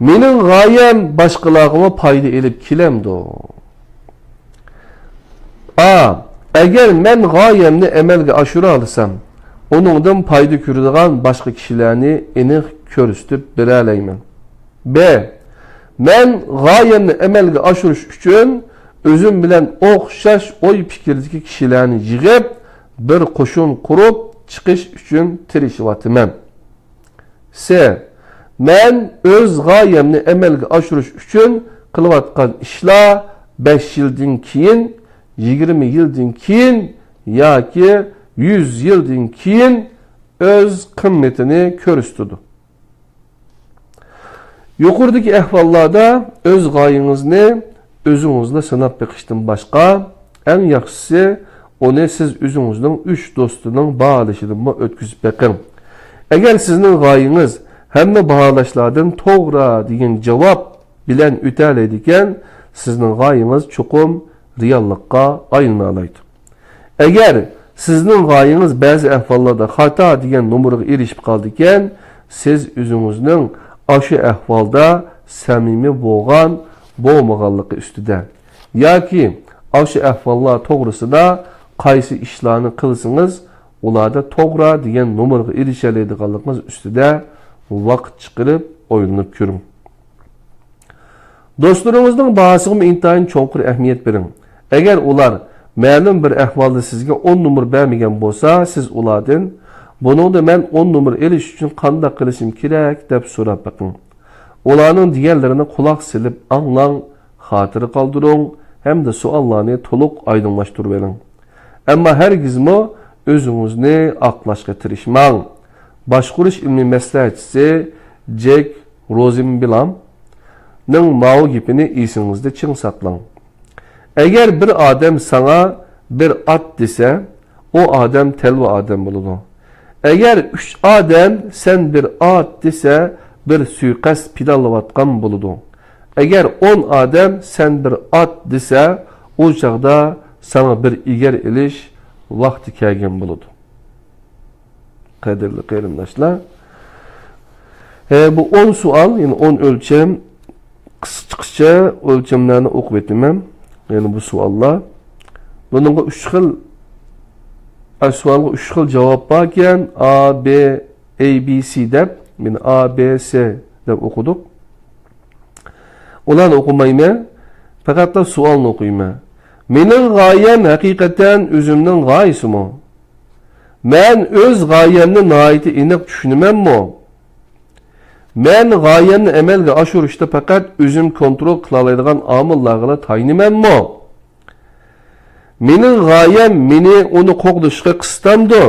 مېنىڭ غايەم باشقىلارغىمۇ پايدا ئېلىپ كېلەمدۇ؟ ئا. ئەگەر مەن غايەمنى ئەمەلگە ئاشۇرالىسام، ئۇنىڭدىن پايدا كۆرىدىغان باشقا كىشىلەرنى ئېنىق كۆرسىتىپ بېرەلەيمەن. ب. مەن غايەمنى ئەمەلگە ئاشۇرۇش ئۈچۈن ئۆزۈم بىلەن ئوخشاش ئوي پىكىردىكى كىشىلەرنى يىغىپ، بىر قوشۇن قۇرۇپ چىقىش ئۈچۈن تىرىشىۋاتىمەن. س. مەن ئۆز غايەمنى ئەمەلگە ئاشۇرۇش ئۈچۈن قىلىۋاتقان ئىشلار بەش يىلدىن كېيىن، يىگىرمە يىلدىن كېيىن ياكى يۈز يىلدىن كېيىن ئۆز قىممىتىنى كۆرسىتىدۇ. يۇقىرىدىكى ئەھۋاللاردا ئۆز غايىڭىزنى ئۆزىڭىزلا سىناپ بېقىشتىن باشقا، ئەڭ ياخشىسى ئۇنى سىز ئۆزىڭىزنىڭ ئۈچ دوستىنىڭ باھالىشىدىنمۇ ئۆتكۈزۈپ بېقىڭ. ئەگەر سىزنىڭ غايىڭىز ھەممە باھالاشلاردىن توغرا دېگەن جاۋاب بىلەن ئۆتەلەيدىكەن، سىزنىڭ غايىڭىز چوقۇم رېئاللىققا ئايلىنالايدۇ. ئەگەر سىزنىڭ غايىڭىز بەزى ئەھۋاللاردا خاتا دېگەن نومۇرغا ئېرىشىپ قالىدىكەن، سىز ئۆزىڭىزنىڭ ئاشۇ ئەھۋالدا سەمىمىي بولغان، بولمىغانلىقى ئۈستىدە ياكى ئاشۇ ئەھۋاللار توغرىسىدا قايسى ئىشلارنى قىلسىڭىز، ئۇلاردا توغرا دېگەن نومۇرغا ئېرىشەلەيدىغانلىقىڭىز ئۈستىدە ۋاقىت چىقىرىپ ئويلىنىپ كۆرۈڭ. دوستلىرىڭىزنىڭ باھاسىغىمۇ ئىنتايىن چوڭقۇر ئەھمىيەت بېرىڭ. ئەگەر ئۇلار مەلۇم بىر ئەھۋالدا سىزگە ئون نومۇر بەرمىگەن بولسا، سىز ئۇلاردىن، «بۇنىڭدا مەن ئون نومۇر ئېلىش ئۈچۈن قانداق قىلىشىم كېرەك؟» دەپ سوراپ بېقىڭ. ئۇلارنىڭ دېگەنلىرىنى قۇلاق سېلىپ ئاڭلاڭ، خاتىرە قالدۇرۇڭ ھەمدە سوئاللارنى تولۇق ئايدىڭلاشتۇرۇۋېلىڭ. ئەمما ھەرگىزمۇ ئۆزىڭىزنى ئاقلاشقا تىرىشماڭ. باشقۇرۇش ئىلمىي مەسلىھەتچىسى جېك روزېنبلامنىڭ ماۋۇ گېپىنى ئېسىڭىزدە چىڭ ساقلاڭ. ئەگەر بىر ئادەم ساڭا بىر ئات دېسە، ئۇ ئادەم تەلۋە ئادەم بولىدۇ. ئەگەر ئۈچ ئادەم سەن بىر ئات دېسە، بىر سۇيىقەست پىلانلاۋاتقان بولىدۇ. ئەگەر ئون ئادەم سەن بىر ئات دېسە، ئۇ چاغدا ساڭا بىر ئېگەر ئېلىش ۋاقتى كەلگەن بولىدۇ. قەدىرلىك قېرىنداشلار، ئە، بۇ ئون سوئال، يەنى ئون ئۆلچەم، قىسقىچە ئۆلچەملەرنى ئوقۇپ ئۆتىمەن. يەنى بۇ سوئاللار. بۇنىڭغا ئۈچ خىل، ئە، سوئالغا ئۈچ خىل جاۋاب باركەن، ئا، بى، ئەي بى سى دەپ، مەن ئا، بى، سى دەپ ئوقۇدۇق. ئۇلارنى ئوقۇمايمەن، پەقەتلا سوئالنى ئوقۇيمەن. مېنىڭ غايەم ھەقىقەتەن ئۆزۈمنىڭ غايىسىمۇ؟ مەن ئۆز غايەمنى ناھايىتى ئېنىق چۈشىنىمەنمۇ؟ مەن غايەمنى ئەمەلگە ئاشۇرۇشتا پەقەت ئۆزۈم كونترول قىلالايدىغان ئامىللارغىلا تايىنىمەنمۇ؟ مېنىڭ غايەم مېنى ئۇنى قوغدىشىشقا قىستامدۇ؟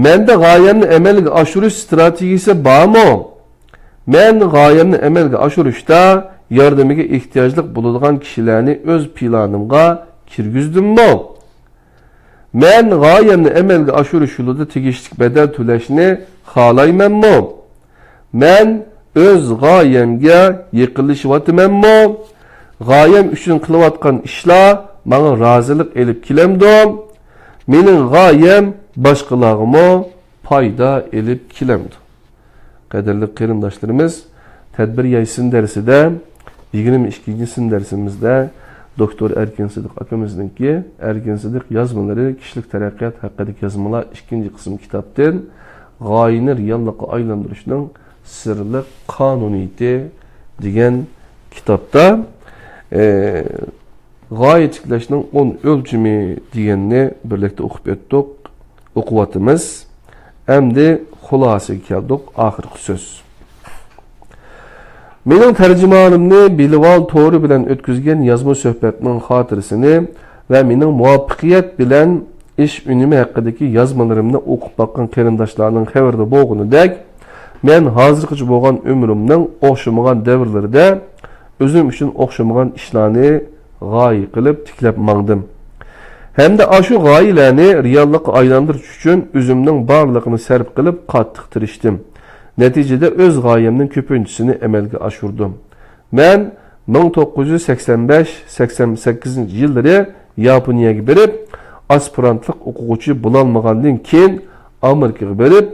مەندە غايەمنى ئەمەلگە ئاشۇرۇش ستراتېگىيىسى بارمۇ؟ مەن غايەمنى ئەمەلگە ئاشۇرۇشتا ياردىمىگە ئېھتىياجلىق بولىدىغان كىشىلەرنى ئۆز پىلانىمغا كىرگۈزدۈممۇ؟ مەن غايەمنى ئەمەلگە ئاشۇرۇش يولىدا تېگىشلىك بەدەل تۆلەشنى خالايمەنمۇ؟ مەن ئۆز غايەمگە يېقىنلىشىۋاتىمەنمۇ؟ غايەم ئۈچۈن قىلىۋاتقان ئىشلار ماڭا رازىلىق ئېلىپ كېلەمدۇ؟ مېنىڭ غايەم باشقىلارغىمۇ پايدا ئېلىپ كېلەمدۇ؟ قەدىرلىك قېرىنداشلىرىمىز، تەدبىر يايسىن دەرسىدە، يىگىرمە ئىككىنچى سىن دەرسىمىزدە دوكتور ئەركىن سىدىق ئاكىمىزنىڭكى ئەركىن سىدىق يازمىلىرى، كىشىلىك تەرەققىيات ھەققىدىكى يازمىلار ئىككىنچى قىسىم كىتابتىن غايىنى رېئاللىققا ئايلاندۇرۇشنىڭ سىرلىق قانۇنىيىتى دېگەن كىتابتا، ئە، غايە تىكلەشنىڭ ئون ئۆلچىمى دېگەننى بىرلىكتە ئوقۇپ ئۆتتۇق، ئوقۇۋاتىمىز. ئەمدى خۇلاسىگە كەلدۇق، ئاخىرقى سۆز. مېنىڭ تەرجىمانىمنى بىلىۋال تورى بىلەن ئۆتكۈزگەن يازما سۆھبەتنىڭ خاتىرىسىنى ۋە مېنىڭ مۇۋەپپەقىيەت بىلەن ئىش ئۈنۈمى ھەققىدىكى يازمىلىرىمنى ئوقۇپ باققان قېرىنداشلارنىڭ خەۋىرىدە بولغىنىدەك، مەن ھازىرغىچە بولغان ئۆمرۈمنىڭ ئوخشىمىغان دەۋرلىرىدە ئۆزۈم ئۈچۈن ئوخشىمىغان ئىشلارنى غايە قىلىپ تىكلەپ ماڭدىم. ھەمدە ئاشۇ غايىلەرنى رېئاللىققا ئايلاندۇرۇش ئۈچۈن ئۆزۈمنىڭ بارلىقىنى سەرپ قىلىپ قاتتىق تىرىشتىم. نەتىجىدە ئۆز غايەمنىڭ كۆپىنچىسىنى ئەمەلگە ئاشۇردۇم. مەن مىڭ توققۇز يۈز سەكسەن بەش، سەكسەن سەككىزىنچى يىللىرى ياپونىيەگە بېرىپ، ئاسپىرانتلىق ئوقۇغۇچى بولالمىغاندىن كېيىن، ئامېرىكىغا بېرىپ،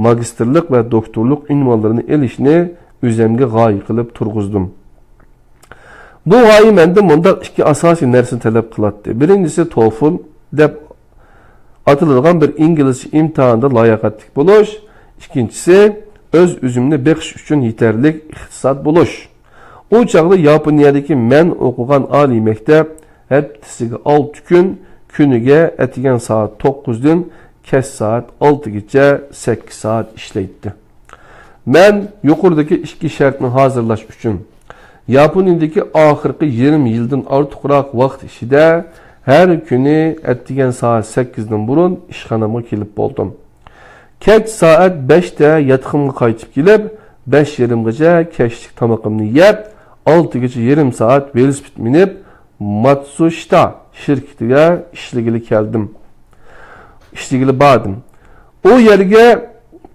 ماگىستىرلىق ۋە دوكتورلۇق ئۇنۋانلىرىنى ئېلىشنى ئۆزۈمگە غايە قىلىپ تۇرغۇزدۇم. بۇ غايە مەندىن مۇنداق ئىككى ئاساسىي نەرسىنى تەلەپ قىلاتتى. بىرىنچىسى، توفۇل دەپ ئاتىلىدىغان بىر ئىنگلىزچە ئىمتىھاندا لاياقەتلىك بولۇش. ئىككىنچىسى، ئۆز-ئۆزۈمنى بېقىش ئۈچۈن يېتەرلىك ئىقتىساد بولۇش. ئۇ چاغدا ياپونىيەدىكى مەن ئوقۇغان ئالىي مەكتەپ ھەپتىسىگە ئالتە كۈن، كۈنىگە ئەتىگەن سائەت توققۇزدىن كەچ سائەت ئالتىگىچە سەككىز سائەت ئىشلەيتتى. مەن يۇقىرىدىكى ئىككى شەرتنى ھازىرلاش ئۈچۈن، ياپونىيىدىكى ئاخىرقى يېرىم يىلدىن ئارتۇقراق ۋاقىت ئىچىدە ھەر كۈنى ئەتىگەن سائەت سەككىزدىن بۇرۇن ئىشخانامغا كېلىپ بولدۇم. كەچ سائەت بەشتە ياتىقىمغا قايتىپ كېلىپ، بەش يېرىمغىچە كەچلىك تامىقىمنى يەپ، ئالتىگىچە يېرىم سائەت ۋېلىسىپىت مىنىپ، ماتسۇشىتا شىركىتىگە ئىشلىگىلى كەلدىم. ئىشلىگىلى باردىم. ئۇ يەرگە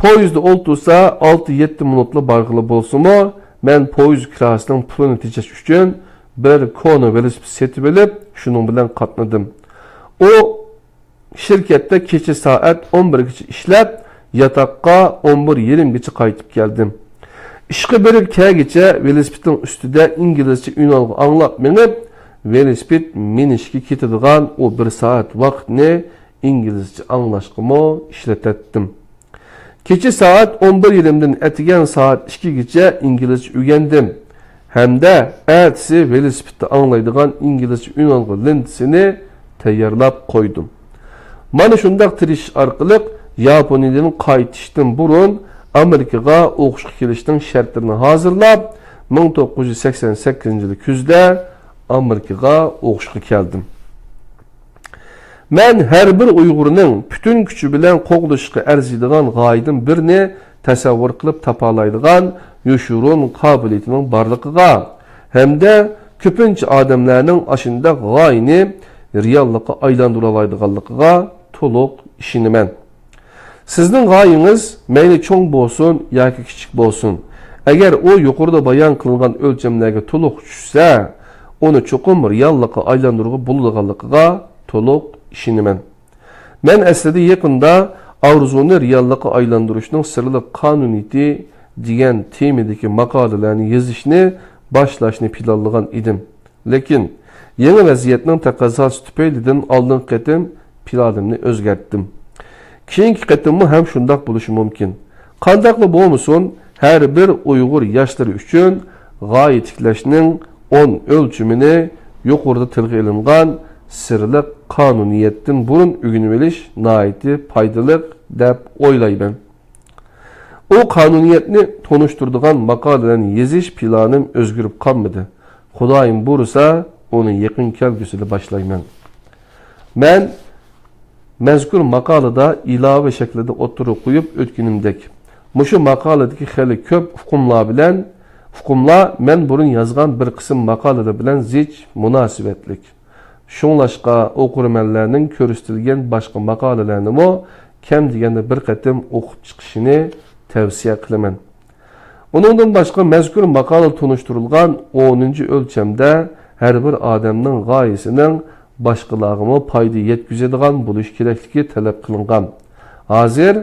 پويىزدا ئولتۇرسا، ئالتە-يەتتە مىنۇتلا بارغىلى بولسىمۇ، مەن پويىز كىراسىنىڭ پۇلىنى تېجەش ئۈچۈن بىر كونا ۋېلىسىپىت سېتىۋېلىپ، شۇنىڭ بىلەن قاتنىدىم. ئۇ شىركەتتە كېچە سائەت ئون بىرگىچە ئىشلەپ، ياتاققا ئون بىر يېرىمگىچە قايتىپ كەلدىم. ئىشقا بېرىپ كەلگىچە ۋېلىسىپىتنىڭ ئۈستىدە ئىنگلىزچە ئۇنۋانغا ئاڭلاپ مېڭىپ، ۋېلىسىپىت مىنىشكە كېتىدىغان ئۇ بىر سائەت ۋاقىتنى ئىنگلىزچە ئاڭلاشقىمۇ ئىشلىتەتتىم. كېچە سائەت ئون بىر يېرىمدىن ئەتىگەن سائەت ئىككىگىچە ئىنگلىزچە ئۆگەندىم ھەمدە ئەتىسى ۋېلىسىپىتتا ئاڭلايدىغان ئىنگلىزچە ئۇنۋانغا لېنتىسىنى تەييارلاپ قويدۇم. مانا شۇنداق تىرىشىش ئارقىلىق ياپونىيەدىن قايتىشتىن بۇرۇن ئامېرىكىغا ئوقۇشقا كېلىشنىڭ شەرتلىرىنى ھازىرلاپ، مىڭ توققۇز يۈز سەكسەن سەككىزىنچى يىلى كۈزدە ئامېرىكىغا ئوقۇشقا كەلدىم. مەن ھەر بىر ئۇيغۇرنىڭ پۈتۈن كۈچى بىلەن قوغلىشىشقا ئەرزىيدىغان غايىدىن بىرنى تەسەۋۋۇر قىلىپ تاپالايدىغان يوشۇرۇن قابىلىيىتىنىڭ بارلىقىغا ھەمدە كۆپىنچە ئادەملەرنىڭ ئاشۇنداق غايىنى رېئاللىققا ئايلاندۇرالايدىغانلىقىغا تولۇق ئىشىنىمەن. سىزنىڭ غايىڭىز مەيلى چوڭ بولسۇن ياكى كىچىك بولسۇن، ئەگەر ئۇ يۇقىرىدا بايان قىلىنغان ئۆلچەملەرگە تولۇق چۈشسە، ئۇنى چوقۇم رېئاللىققا ئايلاندۇرغىلى بولىدىغانلىقىغا تولۇق ئىشىنىمەن. مەن ئەسلىدە يېقىندا ئارزۇنى رېئاللىققا ئايلاندۇرۇشنىڭ سىرلىق قانۇنىيىتى دېگەن تېمىدىكى ماقالىلەرنى يېزىشنى باشلاشنى پىلانلىغان ئىدىم. لېكىن يېڭى ۋەزىيەتنىڭ تەقەززاسى تۈپەيلىدىن ئالدىنقى قېتىم پىلانىمنى ئۆزگەرتتىم. كېيىنكى قېتىممۇ ھەم شۇنداق بولۇشى مۇمكىن. قانداقلا بولمىسۇن، ھەر بىر ئۇيغۇر ياشلىرى ئۈچۈن غايە تىكلەشنىڭ ئون ئۆلچىمىنى يۇقىرىدا تىلغا ئېلىنغان سىرلىق قانۇنىيەتتىن بۇرۇن ئۆگىنىۋېلىش ناھايىتى پايدىلىق دەپ ئويلايمەن. ئۇ قانۇنىيەتنى تونۇشتۇرىدىغان ماقالىلەرنى يېزىش پىلانىم ئۆزگىرىپ قالمىدى. خۇدايىم بۇيرۇسا، ئۇنى يېقىن كەلگۈسىدە باشلايمەن. مەن مەزكۇر ماقالىدا ئىلاۋە شەكلىدە ئوتتۇرىغا قويۇپ ئۆتكىنىمدەك، مۇشۇ ماقالىدىكى خېلى كۆپ ئۇقۇملار بىلەن، ئۇقۇملار مەن بۇرۇن يازغان بىر قىسىم ماقالىلەر بىلەن زىچ مۇناسىۋەتلىك. شۇڭلاشقا ئوقۇرمەنلەرنىڭ كۆرسىتىلگەن باشقا ماقالىلەرنىمۇ كەم دېگەندە بىر قېتىم ئوقۇپ چىقىشىنى تەۋسىيە قىلىمەن. ئۇنىڭدىن باشقا، مەزكۇر ماقالىدا تونۇشتۇرۇلغان ئونىنچى ئۆلچەمدە ھەر بىر ئادەمنىڭ غايىسىنىڭ باشقىلارغىمۇ پايدا يەتكۈزىدىغان بولۇشى كېرەكلىكى تەلەپ قىلىنغان. ھازىر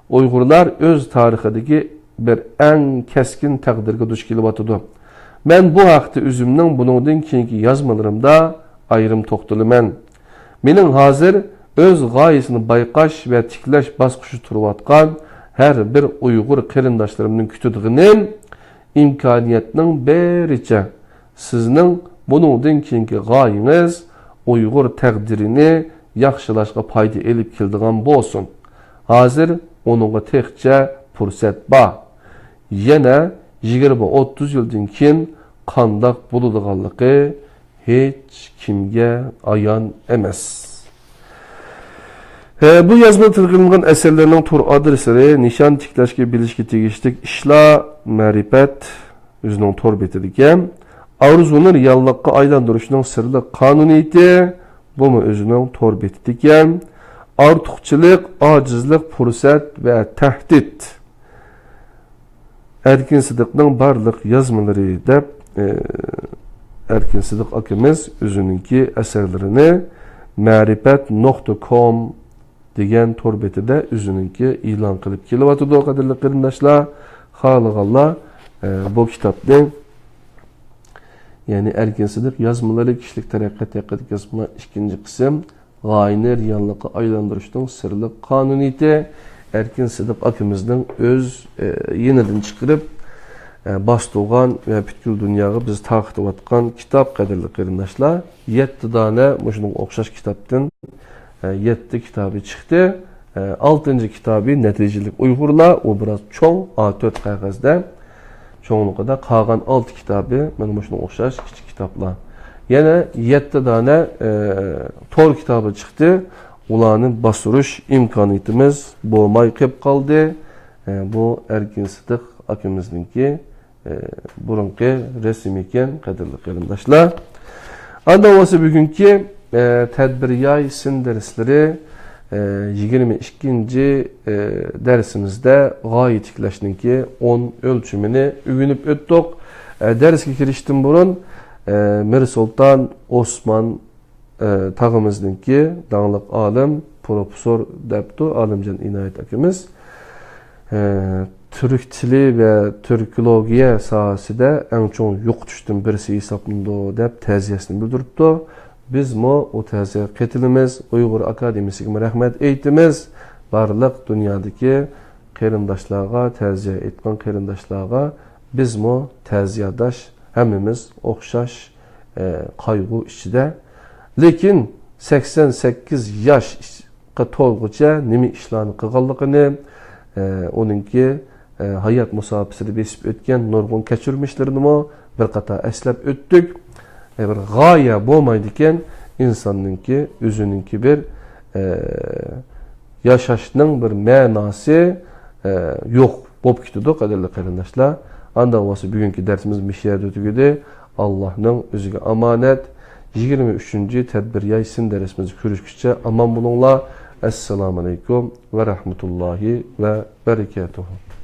ئۇيغۇرلار ئۆز تارىخىدىكى بىر ئەڭ كەسكىن تەقدىرگە دۇچ كېلىۋاتىدۇ. مەن بۇ ھەقتە ئۆزۈمنىڭ بۇنىڭدىن كېيىنكى يازمىلىرىمدا ئايرىم توختىلىمەن. مېنىڭ ھازىر ئۆز غايىسىنى بايقاش ۋە تىكلەش باسقۇچىدا تۇرۇۋاتقان ھەر بىر ئۇيغۇر قېرىنداشلىرىمدىن كۈتىدىغىنىم، ئىمكانىيەتنىڭ بېرىچە سىزنىڭ بۇنىڭدىن كېيىنكى غايىڭىز ئۇيغۇر تەقدىرىنى ياخشىلاشقا پايدا ئېلىپ كېلىدىغان بولسۇن. ھازىر ئۇنىڭغا تېخىچە پۇرسەت بار. يەنە يىگىرمە ئوتتۇز يىلدىن كېيىن قانداق بولىدىغانلىقى ھېچ كىمگە ئايان ئەمەس. ھە، بۇ يازمىدا تىلغا ئېلىنغان ئەسەرلەرنىڭ تور ئادرېسلىرى، نىشان تىكلەشكە، بىلىشكە تېگىشلىك ئىشلار، مەرىپەت، ئۆزىنىڭ تور بېتىدىكەن. ئارزۇنى رېئاللىققا ئايلاندۇرۇشنىڭ سىرلىق قانۇنىيىتى، بۇمۇ ئۆزىنىڭ تور بېتىدىكەن. ئارتۇقچىلىق، ئاجىزلىق، پۇرسەت ۋە تەھدىت. ئەركىن سىدىقنىڭ بارلىق يازمىلىرى دەپ، ئە، ئەركىن سىدىق ئاكىمىز ئۆزىنىڭكى ئەسەرلىرىنى مەرىپەت نۇقتا كوم دېگەن تور بېتىدە ئۆزىنىڭكى ئېلان قىلىپ كېلىۋاتىدۇ، قەدىرلىك قېرىنداشلار. خالىغانلار، ئە، بۇ كىتابنى، يەنى ئەركىن سىدىق يازمىلىرى، كىشىلىك تەرەققىيات ھەققىدىكى يازمىلار، ئىككىنچى قىسىم، غايىنى رېئاللىققا ئايلاندۇرۇشنىڭ سىرلىق قانۇنىيىتى، ئەركىن سىدىق ئاكىمىزنىڭ ئۆز، ئە، يېنىدىن چىقىرىپ، ئە، باستۇرغان ۋە پۈتكۈل دۇنياغا بىز تارقىتىۋاتقان كىتاب، قەدىرلىك قېرىنداشلار. يەتتە دانە مۇشۇنىڭغا ئوخشاش كىتابتىن، ئە، يەتتە كىتابى چىقتى. ئە، ئالتىنچى كىتابى نەتىجىلىك ئۇيغۇرلار، ئۇ بىراز چوڭ، ئا تۆت قەغەزدە. چوڭلۇقىدا، قالغان ئالتە كىتابى مانا مۇشۇنىڭغا ئوخشاش كىچىك كىتابلار. يەنە يەتتە دانە، ئە، تور كىتابى چىقتى. ئۇلارنى باستۇرۇش ئىمكانىيىتىمىز بولماي قېلىپ قالدى. ئە، بۇ ئەركىن سىدىق ئاكىمىزنىڭكى، ئە، بۇرۇنقى رەسىمى ئىكەن، قەدىرلىك قېرىنداشلار. ئاندىن بولسا بۈگۈنكى ئە، تەدبىر ياي سىن دەرسلىرى، ئە، يىگىرمە ئىككىنچى، ئە، دەرسىمىزدە غايە تىكلەشنىڭكى ئون ئۆلچىمىنى ئۆگىنىپ ئۆتتۇق. ئە، دەرسكە كىرىشتىن بۇرۇن، ئە، مىرسۇلتان ئوسمان، ئە، تاغىمىزنىڭكى داڭلىق ئالىم، پروفېسسور دەپتۇ، ئالىمجان ئىنايەت ئاكىمىز. ئە، تۈرك تىلى ۋە تۈركولوگىيە ساھەسىدە ئەڭ چوڭ يوقىتىشتىن بىرسى ھېسابلىنىدۇ، دەپ تەزىيەسىنى بىلدۈرۈپتۇ. بىزمۇ ئۇ تەزىيەگە قېتىلىمىز، ئۇيغۇر ئاكادېمىيىسىگىمۇ رەھمەت ئېيتىمىز. بارلىق دۇنيادىكى قېرىنداشلارغا، تەزىيە ئېيتقان قېرىنداشلارغا بىزمۇ تەزىيەداش، ھەممىمىز ئوخشاش، ئە، قايغۇ ئىچىدە. لېكىن سەكسەن سەككىز ياش قا تولغۇچە نېمە ئىشلارنى قىلغانلىقىنى، ئە، ئۇنىڭكى، ئە، ھايات مۇساپىسىدە بېسىپ ئۆتكەن نۇرغۇن كەچۈرمىشلىرىنىمۇ بىر قاتار ئەسلەپ ئۆتتۇق. ئە، بىر غايە بولمايدىكەن، ئىنساننىڭكى ئۆزىنىڭكى بىر، ئە، ياشاشنىڭ بىر مەناسى، ئە، يوق بولۇپ كېتىدۇ، قەدىرلىك قېرىنداشلار. ئانداق بولسا بۈگۈنكى دەرسىمىز مۇشۇ يەردە تۈگىدى. ئاللاھنىڭ ئۆزىگە ئامانەت. يىگىرمە ئۈچىنچى تەدبىر ياي سىن دەرسىمىزدە كۆرۈشكىچە ئامان بولۇڭلار. ئەسسالامۇ ئەلەيكۇم ۋە رەھمەتۇللاھى ۋە بەرىكاتۇھۇ.